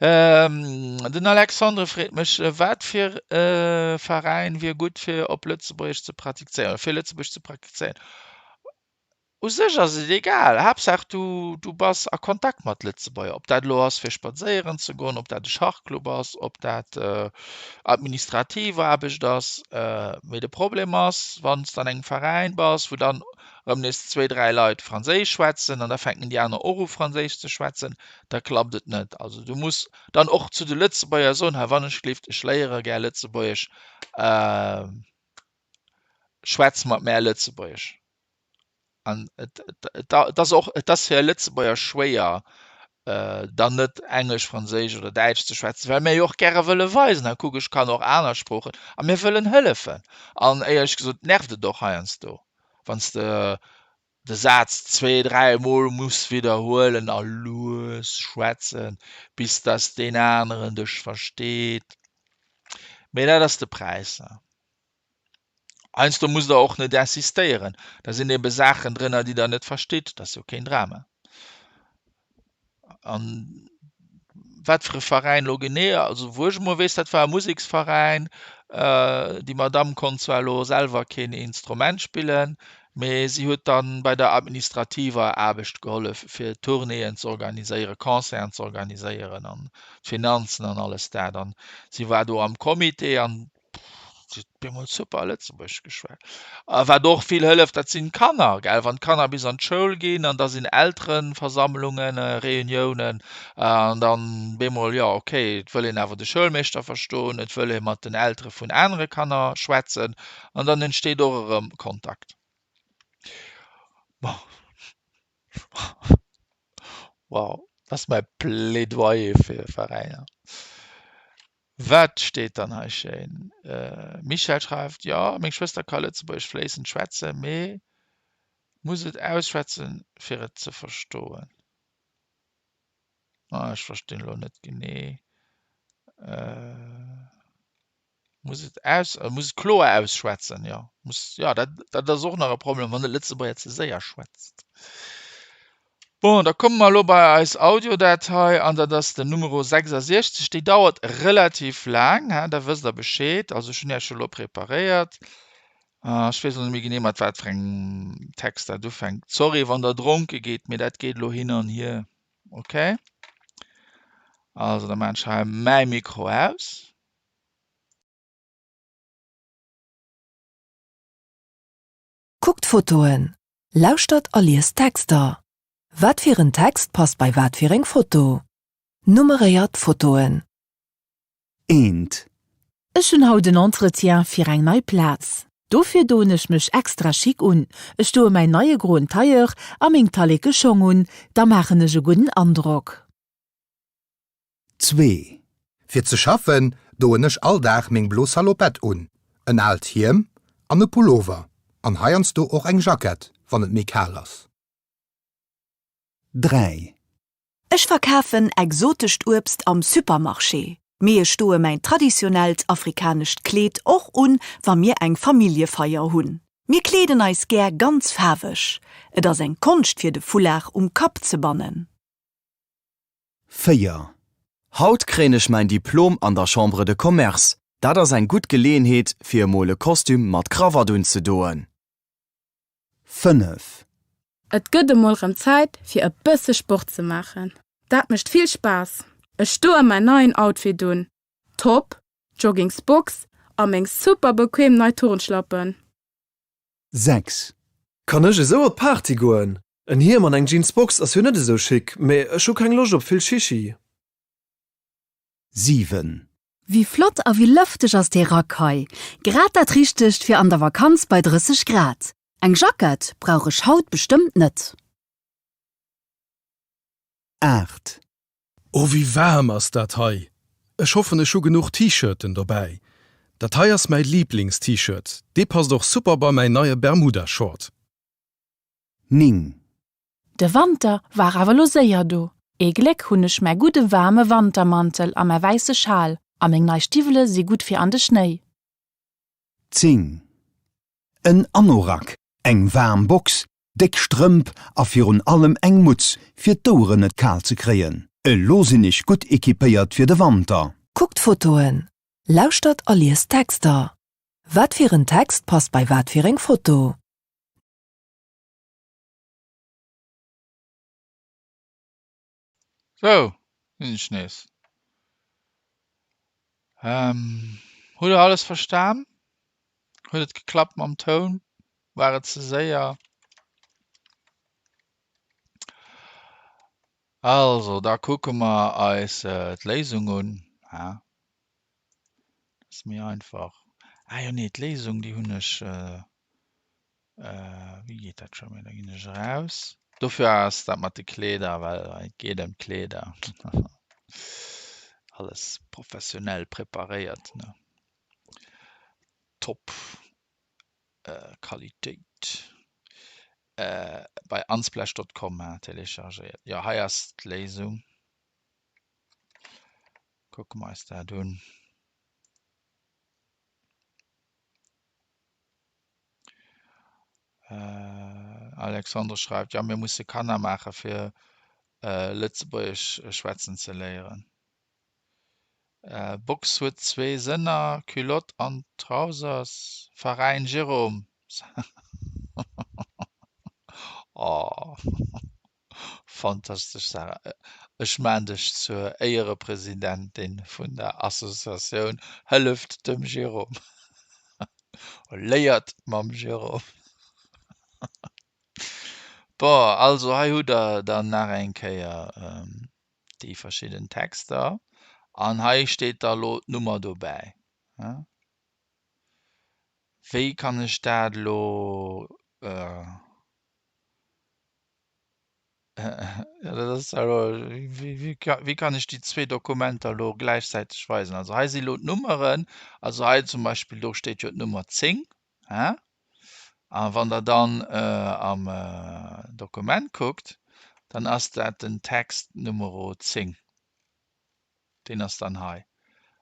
Den Alexandre freet mech, wat fir e Veräin wier gutt fir op Lëtzebuergesch ze praktizéieren, oder fir Lëtzebuergesch ze praktizéieren. U sech ass et egal, Haaptsaach du du bass a Kontakt mat Lëtzebuerger. Ob dat elo ass fir spadséieren ze goen, ob dat e Schachclub ass, ob dat administrativ Aarbecht ass. Mee de Problem ass, wann s de an engem Veräin bass, wou dann erëm nees zwéi, dräi Leit Franséisch schwätzen an da fänken déi aner och u Franséisch ze schwätzen, da klappt et net. Also du muss dann och zu de Lëtzebuerger soen, hei wann ech gelift, ech léiere gär Lëtzebuergesch, schwätz mat mär Lëtzebuergesch. An et, et, et ass och, et ass fir e Lëtzebuerger schwéier, dann net Englesch, Franséisch oder Däitsch ze schwätzen, well mir jo och gäre wëlle weisen, ha kuck, ech kann och aner Sproochen a mir wëllen hëllefen. An éierlech gesot nervt et och heiansdo, wann s de de Saz zwee, dräi Mol muss widderhuelen a lues schwätzen, bis dass deen aneren dech versteet. Mee dat ass de Präis. Heiansdo musst der och net insistéieren, da sinn ebe Saachen drënner, déi der net verstitt, dat ass jo keen Drama. An wat fir e Veräin elo genee, also wou ech emol weess, dat war e Museksveräin. Déi Madamm konnt zwar elo selwer keen Instrument spillen, mee si huet dann bei der administrativer Aarbecht gehollef, fir Tournéeën ze organiséieren, Concerten ze organiséieren an d'Finanzen an alles dat. An si war do am Comité an Si huet bemol super Lëtzebuergesch geschwat. A wat och vill hëlleft, dat sinn d'Kanner, gell? Wann d'Kanner bis an d'Schoul ginn an da sinn Eltereversammlungen, Reuniounen an dann bemol, jo okay, et wëll een awer de Schoulmeeschter verstoen, et wëll ee mat den Eltere vun anere Kanner schwätzen an dann entsteet och erëm Kontakt. Bon. Wow, dat ass mäi Plädoyer fir Veräiner. Wat steet dann hei schéin? Michèle schreift, Jo, meng Schwëster ka Lëtzebuergesch fléissend schwätzen, mee muss et ausschwätzen, fir et ze verstoen. Ah, ech verstinn elo net genee. Muss et aus, muss et kloer ausschwätzen, jo. Muss, jo, dat, dat ass och nach e Problem, wann de Lëtzebuerger ze séier schwätzt. Bon, da komme mer elo bei eis Audiodatei an dat ass den Numero 66. Déi dauert relativ laang, hä, da wësst Der Bescheed. Also ech hunn Iech elo preparéiert. Ech weess elo net méi genee, mat wat fir engem Text dat ufänkt. Sorry, wann Der dronke gitt, mee dat geet elo hin an hier. Okay? Also da maachen ech hei mäi Mikro aus. Kuckt d'Fotoen, lauschtert a liest d'Texter. Wat fir en Text passt bei wat fir eng Foto? Nummeréiert d'Fotoen. Eent. Ech hunn haut en Entretien fir eng nei Plaz. Dofir doen ech mech extra chic un. Ech doe mäin neie groen Tailleur a meng talleke Schong un, da maachen ech e gudden Androck. Zwee. Fir ze schaffen doen ech all Dag meng blo Salopette un, en aalt Hiem an e Pullover an heiansdo och eng Jackett, wann et méi kal ass. 3. Ech verkafen exotescht Uebst am Supermarché, mee ech doe mäin traditionellt afrikanescht Kleed och un, wa mir eng Familljefeier hunn. Mir kleeden eis gär ganz faarweg. Et ass eng Konscht fir de Foulard um Kapp ze bannen. 4. Haut kréien ech mäin Diplom an der Chambre de Commerce. Dat ass eng gutt Geleeënheet, fir emol e Kostüm mat Krawatt unzedoen. 5. Et gëtt emol rëm Zäit fir e bësse Sport ze maachen. Dat mécht vill Spaass. Ech doe mäin neien Outfit un, Top, Joggingsbox a meng super bequem nei Turnschlappen. 6. Kann ech esou op d'Party goen? En Hiem an eng Jeansbox ass jo net esou chic, mee ech hu keng Loscht op vill Chichi. 7. Wéi flott a wéi lëfteg ass dee Rack hei! Grad dat richtegt fir an der Vakanz bei 30 Grad. Eng Jackett brauch ech haut bestëmmt net. 8. Oh wéi waarm ass dat hei! Ech hoffen ech hu genuch T-Shirten dobäi. Dat hei ass mäi Liiblings-T-Shirt, dee passt och super bei mäin neie Bermuda-Short. 9. De Wanter war awer lo séier do. Ee Gléck hunn ech mäi gudde waarme Wantermantel a mäi wäisse Schal, a meng nei Stiwwele si gutt fir an de Schnéi. 10. En Anorak, eng waarm Box, déck Strëmp a virun allem eng Mutz, fir d'Oueren net kal ze kréien. Elo sinn ech gutt equipéiert fir de Wanter. Kuckt d'Fotoen, lauschtert a liest d'Texter. Wat fir en Text passt bei wat fir eng Foto? Sou, sinn ech nees. Hutt der alles verstan? Huet et geklappt mam Toun? War et ze séier? Also, da kucke mer eis d'Léisung un. Dat ass méi einfach. Ah jo, nee, d'Léisung, déi hunn ech. Wéi geet dat scho méi? Da ginn ech eraus. Dofir ass dat mat de Kleeder, well et geet ëm d'Kleeder. Alles professionell preparéiert, ne? Top Qualitéit. Bei unsplash.com téléchargéiert. Jo, hei ass d'Léisung. Kucke mer eis dat un. Alexandre schreift, Jo, mir musse Kanner maache fir Lëtzebuergesch schwätzen ze léieren. Box huet zwee Sënner, Culotte an Trousers. Veräin Jérôme. Oh. Fantastesch Sarah, ech maan dech zur Éierepresidentin vun der Associatioun Hëlleft dem Jérôme. Léiert mam Jérôme. Bon, also hei hutt der dann nach eng Kéier déi verschidden Texter an hei steet da lo d'Nummer dobäi. Wéi kann ech dat elo Ja, dat ass elo, wéi, wéi, wéi kann ech déi zwee Dokumenter elo gläichzäiteg weisen? Also hei si elo d'Nummeren, also hei zum Beispill do steet jo d'Nummer 10, hä? A wann Der dann am Dokument kuckt, dann ass dat den Text Numero 10. Deen ass dann hei.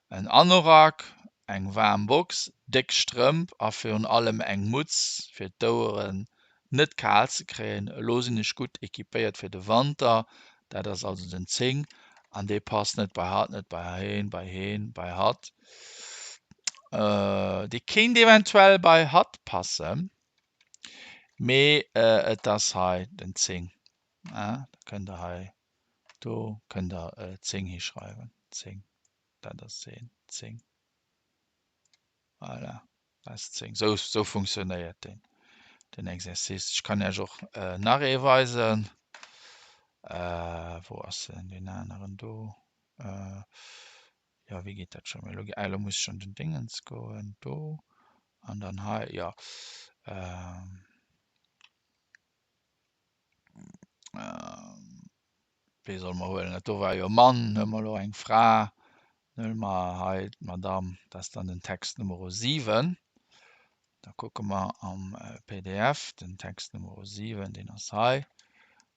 En Anorak, eng waarm Box, déck Strëmp a virun allem eng Mutz fir d'Oueren net kal ze kréien. Elo sinn ech gutt equipéiert fir de Wanter. Dat ass also den 10 an dee passt net bei hatt, net bei heen, bei heen, bei hatt. Dee kéint eventuell bei hatt passen, mee et ass hei den 10. Da kënnt der hei Do kënnt der 10 hischreiwen. 10, dat ass 10, 10. Voilà, dat ass 10. Sou, sou funktionéiert den, den Exercice. Ech kann Iech och nach ee weisen. Wou ass denn deen aneren do? Jo, wéi geet dat scho? Elo, ah, elo muss ech an den Dingens goen, do an dann hei, jo. Wee solle mer huelen? Dat do war jo e Mann, huele mer elo eng Fra. Dann huele mer hei d'Madame, dat ass dann den Text Numero 7. Da kucke mer am pdf, den Text Numero 7, deen ass hei.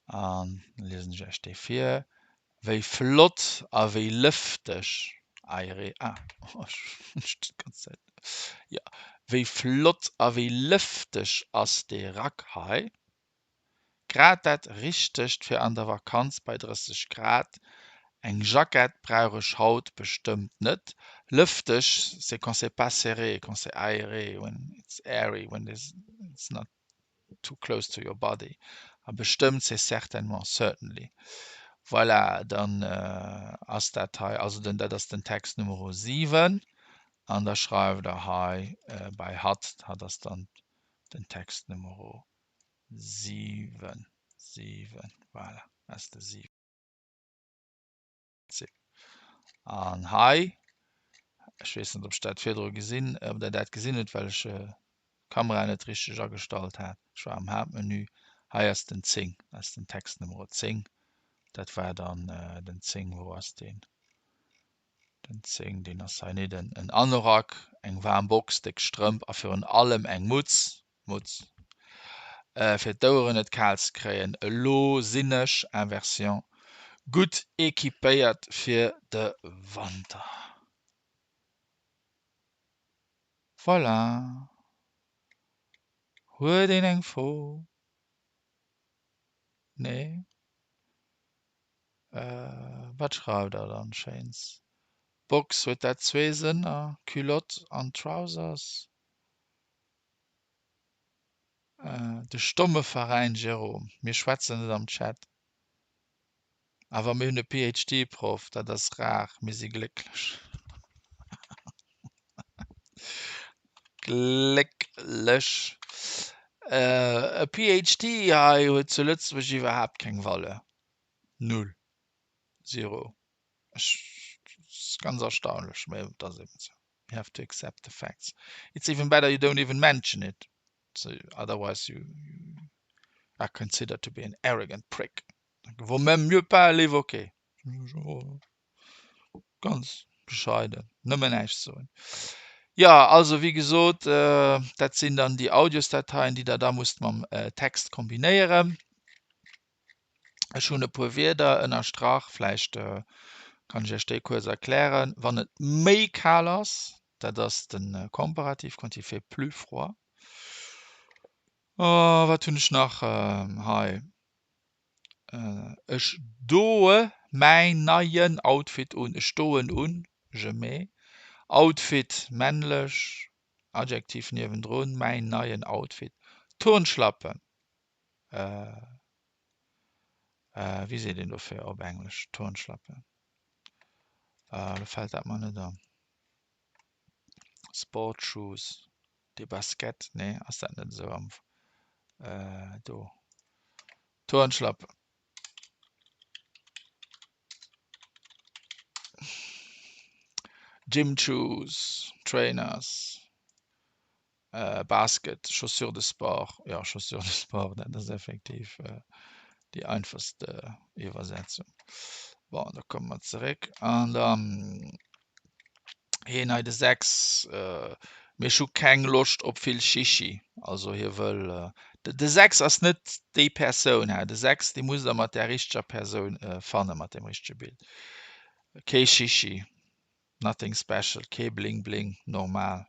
An da liesen ech Iech dee vir. Wéi flott a wéi lëfteg, aéré, ah, ganz Zäit, jo, wéi flott a wéi lëfteg ass dee Rack hei. Grad dat Richtegt fir an der Vakanz bei 30 Grad. Eng Jackett brauch ech haut bestëmmt net. Lëfteg, c'est quand c'est pas serré, quand c'est aéré, when it's airy, when it's not too close to your body. A bestëmmt, c'est certainement, certainly. Voilà, dann ass dat hei, also den, dat ass den Text Numero 7. An da schreift Der hei bei hatt, hatt ass dann den Text Numero 7, 7, voilà, ass de 7. An hei, ech weess net, ob ech dat virdru gesinn, ob Der dat gesinn hutt, well ech d'Kamera net richteg agestallt hat. Ech war am Haaptmenü. Hei ass den 10, dat ass den Text Nummer 10. Dat war dann den 10, wou ass deen? Den 10, deen ass hei net en Anorak, eng waarm Box, déck Strëmp a virun allem eng Mutz. Mutz. Fir d'Oueren net kal ze kréien. Elo sinn ech, Inversion, gutt equipéiert fir de Wanter. Voilà. Huet een eng Fro? Nee? Wat schreift der dann Schéins? Box, huet dat zwee Sënner, Culotte an Trousers? De stomme Veräin Jérôme, mir schwätzen net am Chat. Awer mir hunn e PhD-Proff, dat ass rar, mir si glécklech. Glécklech. E PhD hei huet zu Lëtzebuerg iwwerhaapt keng Valeur. Null. Zero. Ech, ass ganz erstaunlech, mä et ass eben esou. You have to accept the facts. It's even better you don't even mention it. Otherwise you are considered to be an arrogant prick. Vaut même mieux pas l'évoquer. Ganz bescheiden, nëmmen näischt soen. Jo, also wéi gesot, dat sinn dann déi Audiosdateien, déi der da musst mam Text kombinéieren. Ech hunn e puer Wierder ënnerstrach, vläicht kann ech iech déi kuerz erklären. Wann et méi kal ass, dat ass de Komparativ, quand il fait plus froid. Wat hunn ech nach hei? Ech doe mäin neien Outfit un. Ech doen un, je mets. Outfit, männlech, Adjektiv niewendrun, mäin neien Outfit. Turnschlappen, wéi seet een dofir op Englesch Turnschlappen? Elo fält dat mer net an. Sportshoes, des baskets, nee ass dat net esou am do? Turnschlappen. Gym shoes, trainers, Basket, Chaussures de sport, jo Chaussures de sport, dat ass effektiv déi einfachst Iwwersetzung. Bon, da komme mer zeréck an dann hien hei de 6, mee ech hu keng Loscht op vill Chichi. Also hie wëll, de 6 ass net déi Persoun, de 6 dee musst der mat där richteger Persoun fannen, mat deem richtege Bild. Kee Chichi, nothing special, kee Bling Bling, normal.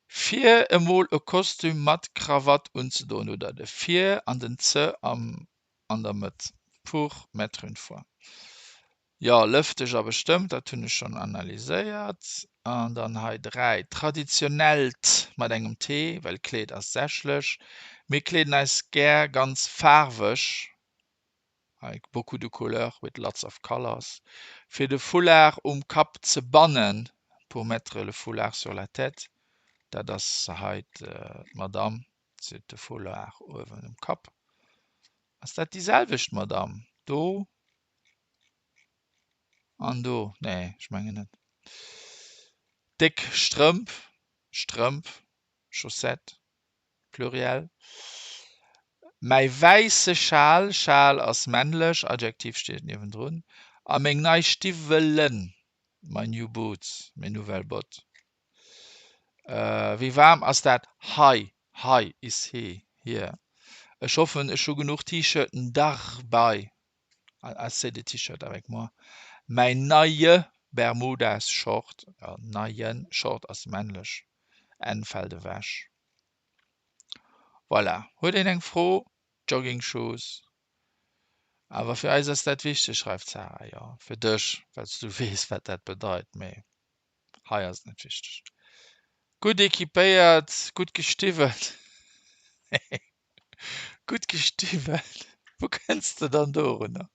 Fir emol e Kostüm mat Krawatt unzedoen hutt der de fir an den ze am an der Mëtt, pour mettre une fois. Jo, lëfteg a bestëmmt, dat hunn ech schonn analyséiert. An dann hei 3, traditionellt mat engem T, well Kleed ass sächlech. Mir kleeden eis gär ganz faarweg, avec beaucoup de couleurs, with lots of colors, fir de Foulard um Kapp ze bannen, pour mettre le foulard sur la tête. Dat ass hei d'Madame, si huet de Foulard uewen um Kapp. Ass dat déi selwecht Madame do? An do? Nee, ech mengen net. Déck Strëmp, Strëmp, Chaussette, Pluriel. Mäi wäisse Schal, Schal ass männlech, Adjektiv steet niewendrun. A meng nei Stiwwelen, my new boots, mes nouvelles bottes. Wéi waarm ass dat hei? Hei, ici, here. Ech hoffen, ech hu genuch T-Shirten derbei. Assez de T-Shirt avec moi. Mäin neie Bermudas-Short, jo, neien, Short ass männlech, N fält ewech. Voilà, huet een eng Fro? Jogging Shoes. Awer fir eis ass dat wichteg, schreift d'Sarah. Jo, fir dech, well s du weess, wat dat bedeit, mee hei ass et net wichteg. Gutt equipéiert, gutt gestiwwelt. Gutt gestiwwelt, wou kënns de dann dorunner?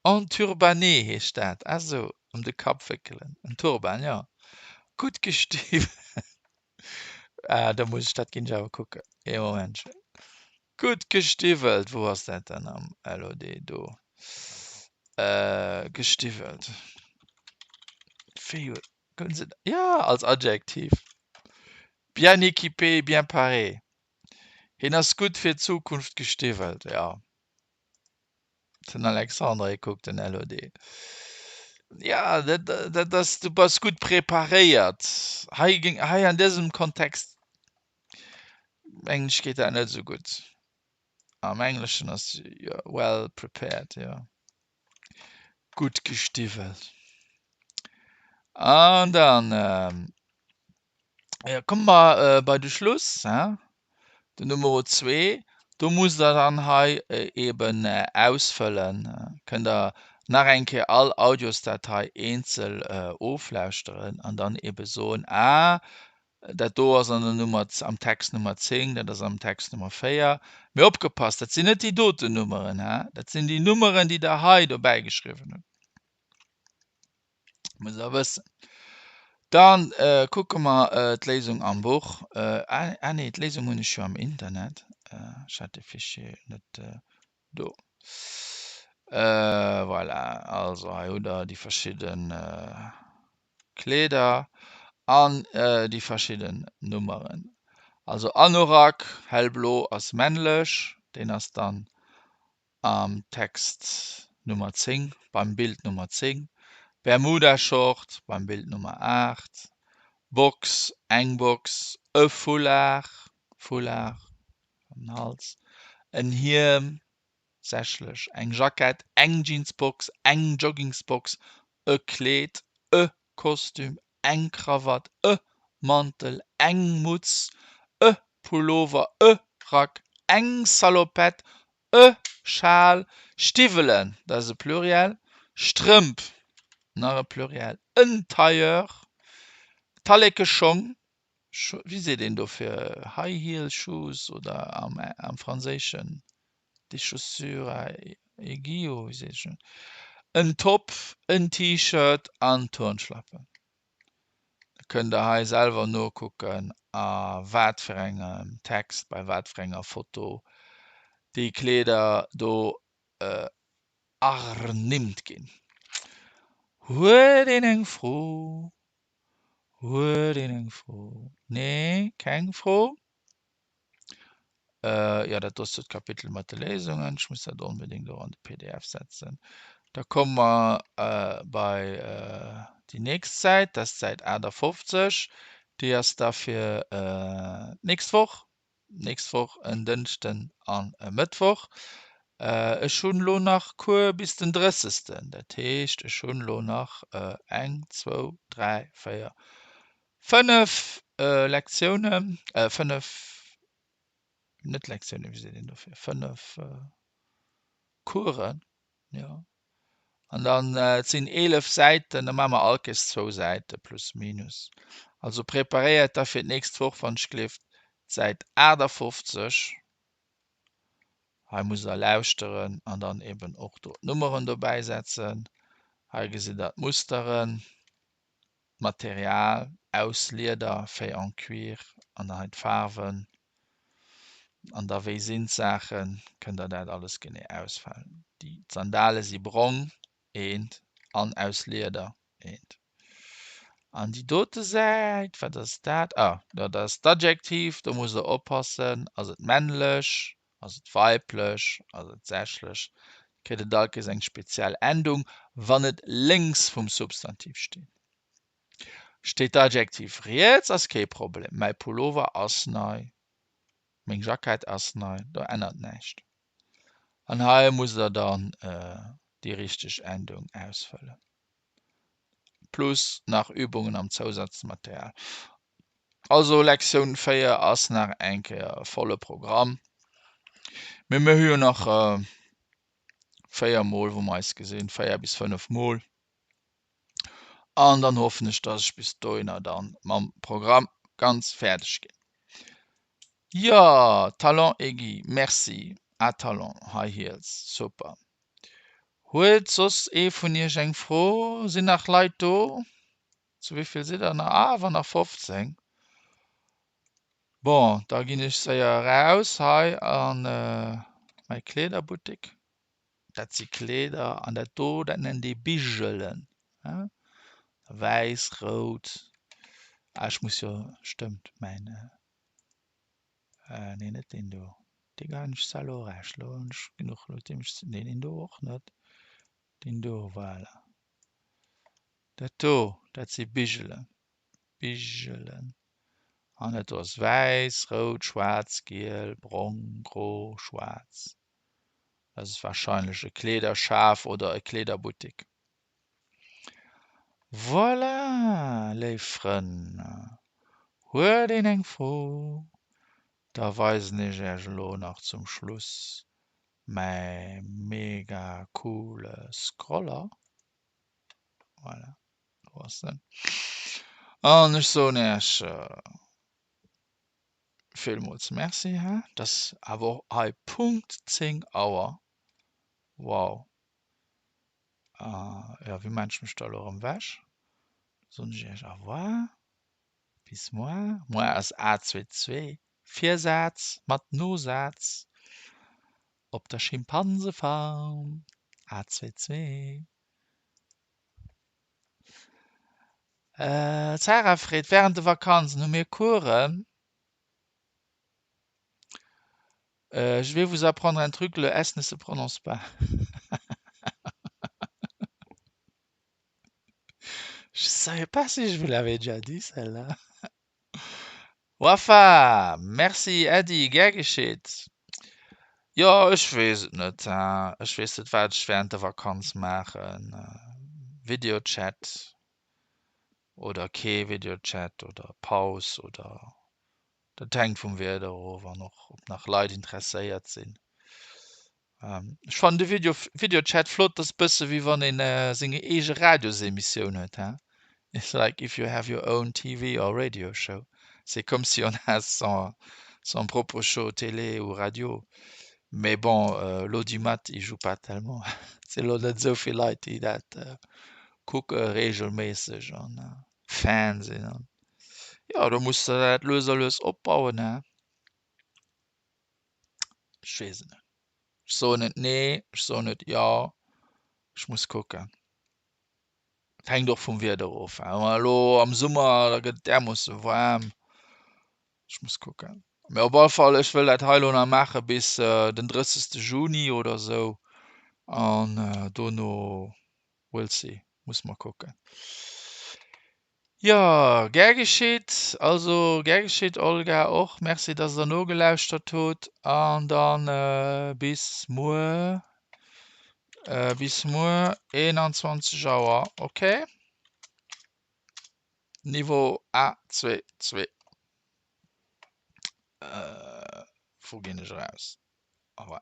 Enturbané heescht dat, ah sou, ëm de Kapp wéckelen, en Turban, jo. Gutt gestiwwelt, ah da muss ech, dat ginn ech awer kucken, ee Momentchen. Gutt gestiwwelt, wou ass dat dann am LOD do? Gestiwwelt, wéi huet. Ja, als Adjektiv. Bien équipé, bien paré. Hien ass gutt fir d'Zukunft gestiwwelt, jo. Den Alexandre, hie kuckt den LOD. Ja, dat, dat ass, du bass gutt preparéiert. Hei géing, hei an dësem Kontext, mengen ech, geet dat net esou gutt. Am Engleschen ass jo well prepared, jo. Gutt gestiwwelt. An dann jo, komme mer bei de Schluss, hein, den Numero zwee. Do musst der dann hei eben ausfëllen. Kënnt der nach eng Kéier all Audiosdatei eenzel oflauschteren an dann ebe soen, ah, Dat do ass an der Nummer, am Text Nummer 10, dat ass am Text Nummer 4. Mee opgepasst, dat sinn net déi doten Nummeren, hä? Dat sinn déi Nummeren, déi Der hei dobäi geschriwwen hutt. Musst Der wëssen. Dann kucke mer d'Léisung am Buch. Ah nee, d'Léisung hunn ech jo am Internet. Ech hat de Fichier net do. Voilà, also hei hutt Der déi verschidde Kleeder. An déi verschidden Nummeren. Also Anorak, hellblo, ass männlech, deen ass dann am Text Nummer 10, beim Bild Nummer 10, Bermudashort beim Bild Nummer 8, Box, eng Box, e Foulard, Foulard ëm den Hals, en Hiem, sächlech, eng Jackett, eng Jeansbox, eng Joggingsbox, e Kleed, e Kostüm, eng Krawatt, e Mantel, eng Mutz, e Pullover, e Rack, eng Salopette, e Schal, Stiwwelen, dat ass e Pluriel, Strëmp, nach e Pluriel, en Tailleur, Talleke-Schong, wéi seet een dofir, High Heel Shoes oder am Franséischen des Chaussures à aiguilles, wéi seet ech en, en Top, en T-Shirt an Turnschlappen. Da kënnt der hei selwer nokucken a wat fir engem Text, bei wat fir enger Foto déi Kleeder do ernimmt ginn. Huet een eng Fro? Huet een eng Fro? Nee, keng Fro? Jo, dat do ass dat Kapitel mat de Léisungen. Ech muss dat onbedéngt och an de PDF setzen. Da komme mer bei déi nächst Säit, dat ass d'Säit 58. Déi ass da fir d'nächst Woch, d'nächst Woch en Dënschden an e Mëttwoch. Ech hunn elo nach Cours bis den 30. Dat heescht, ech hunn elo nach eng, zwou, dräi, véier, 5 Lektiounen, 5, net Lektiounen, wéi seet een dofir, 5 Coursen, jo. An dann, et sinn 11 Säiten, da maache mer all Kéiers zwou Säite plus minus. Also preparéiert da fir d'nächst Woch, wann ech gleeft, d'Säit 58. Hei musst der lauschteren an dann eben och do d'Nummeren dobäi setzen. Hei gesitt der d'Musteren. D'Material aus Lieder, fait en cuir, an dann hei d'Faarwen an da wéi sinn d'Saachen, kënnt der dat alles genee ausfalen. Déi Sandale si brong, eent, an aus Lieder, eent. An déi dote Säit, wat ass dat? Ah, dat ass d'Adjektiv, do musst der oppassen, ass et männlech, Ass et weiblech, ass et sächlech, kritt et alt kees eng speziell Endung, wann et lénks vum Substantiv steet. Steet d'Adjektiv riets, ass kee Problem, mäi Pullover ass nei, meng Jackett ass nei, do ännert näischt. An hei musst der dann déi richteg Endung ausfëllen. Plus nach Übungen am Zousazmaterial. Also Lektioun 4 ass nach eng Kéier e volle Programm. Mee mir hu jo nach 4 Mol wou mer eis gesinn, 4 bis 5 Mol. An dann hoffen ech, dass ech bis dohinner dann mam Programm ganz fäerdeg ginn. Jo, Talons aiguilles, merci. Ah, Talons, High Heels, super. Huet soss ee vun iech eng Fro? Sinn nach Leit do? Zu wéi vill sidd der nach? Ah, awer nach 15. Bon, da ginn ech séier eraus hei a mäi Kleederbuttek. Dat si Kleeder an dat do, dat nennt ee Bigelen. Wäiss, rout. Ah, ech muss jo, stëmmt, mäin, nee, net deen do. Dee geheien ech selwer och ewech. Elo hunn ech genuch, elo deem ech, nee, deen do och net. Deen do, voilà. Dat do, dat si Bigelen. Bigelen. An dat do ass wäiss, rout, schwaarz, giel, brong, gro, schwaarz. Dat ass warscheinlech e Kleederschaf oder e Kleederbuttik. Voilà, léif Frënn, huet een eng Fro, da weisen ech Iech elo nach zum Schluss mäi mega coole Scroller. Voilà, do ass en. An ech soen Iech villmools Merci. He, et ass awer och hei Punkt 10 Auer. Wow. Jo, wéi maan ech mech da elo erëm ewech? Da soen ech Iech au revoir. Bis moar. Moar ass A22, Virsaz mat Nosaz op der Schimpansefarm. A22. D'Sarah freet, Wärend de Vakanzen hu mir Coursen? Je vais vous apprendre un truc, le S ne se prononce pas. Je savais pas si je vous l'avais déjà dit celle-là. Wafa, Merci Äddi, gär geschitt. Jo, ech weess et net, ech weess net wat ech während der Vakanz maachen. Videochat oder kee Videochat oder Paus oder dat hänkt vum Wieder of an och ob nach Leit interesséiert sinn. Ech fannen de Video Videochat flott, dat ass bësse wéi wann een seng eege Radiosemissioun huet he, it's like if you have your own TV or radio show, c'est comme si on a son son propre show télé ou radio, mais bon l'audimat il joue pas tellement, et sinn elo net esou vill Leit déi dat kucke reegelméisseg an Fan sinn an jo do muss de dat lues a lues opbauen he. Ech weess et net. Ech soen net nee, ech soen net jo. Ech muss kucken. Et hänkt och vum Wieder of. Wa elo am Summer, da gëtt et därmoosse waarm. Ech muss kucken. Mee op alle Fall, ech wëll dat hei elo nach maache bis den 30. Juni oder esou. An dono we'll see, muss mer kucken. Jo, gär geschitt. Also gär geschitt Olga, och Merci dass der nogelauschtert hutt an dann bis muer, bis muer 21 Auer, ok? Niveau A2 2. Wou ginn ech eraus? Ah ouais.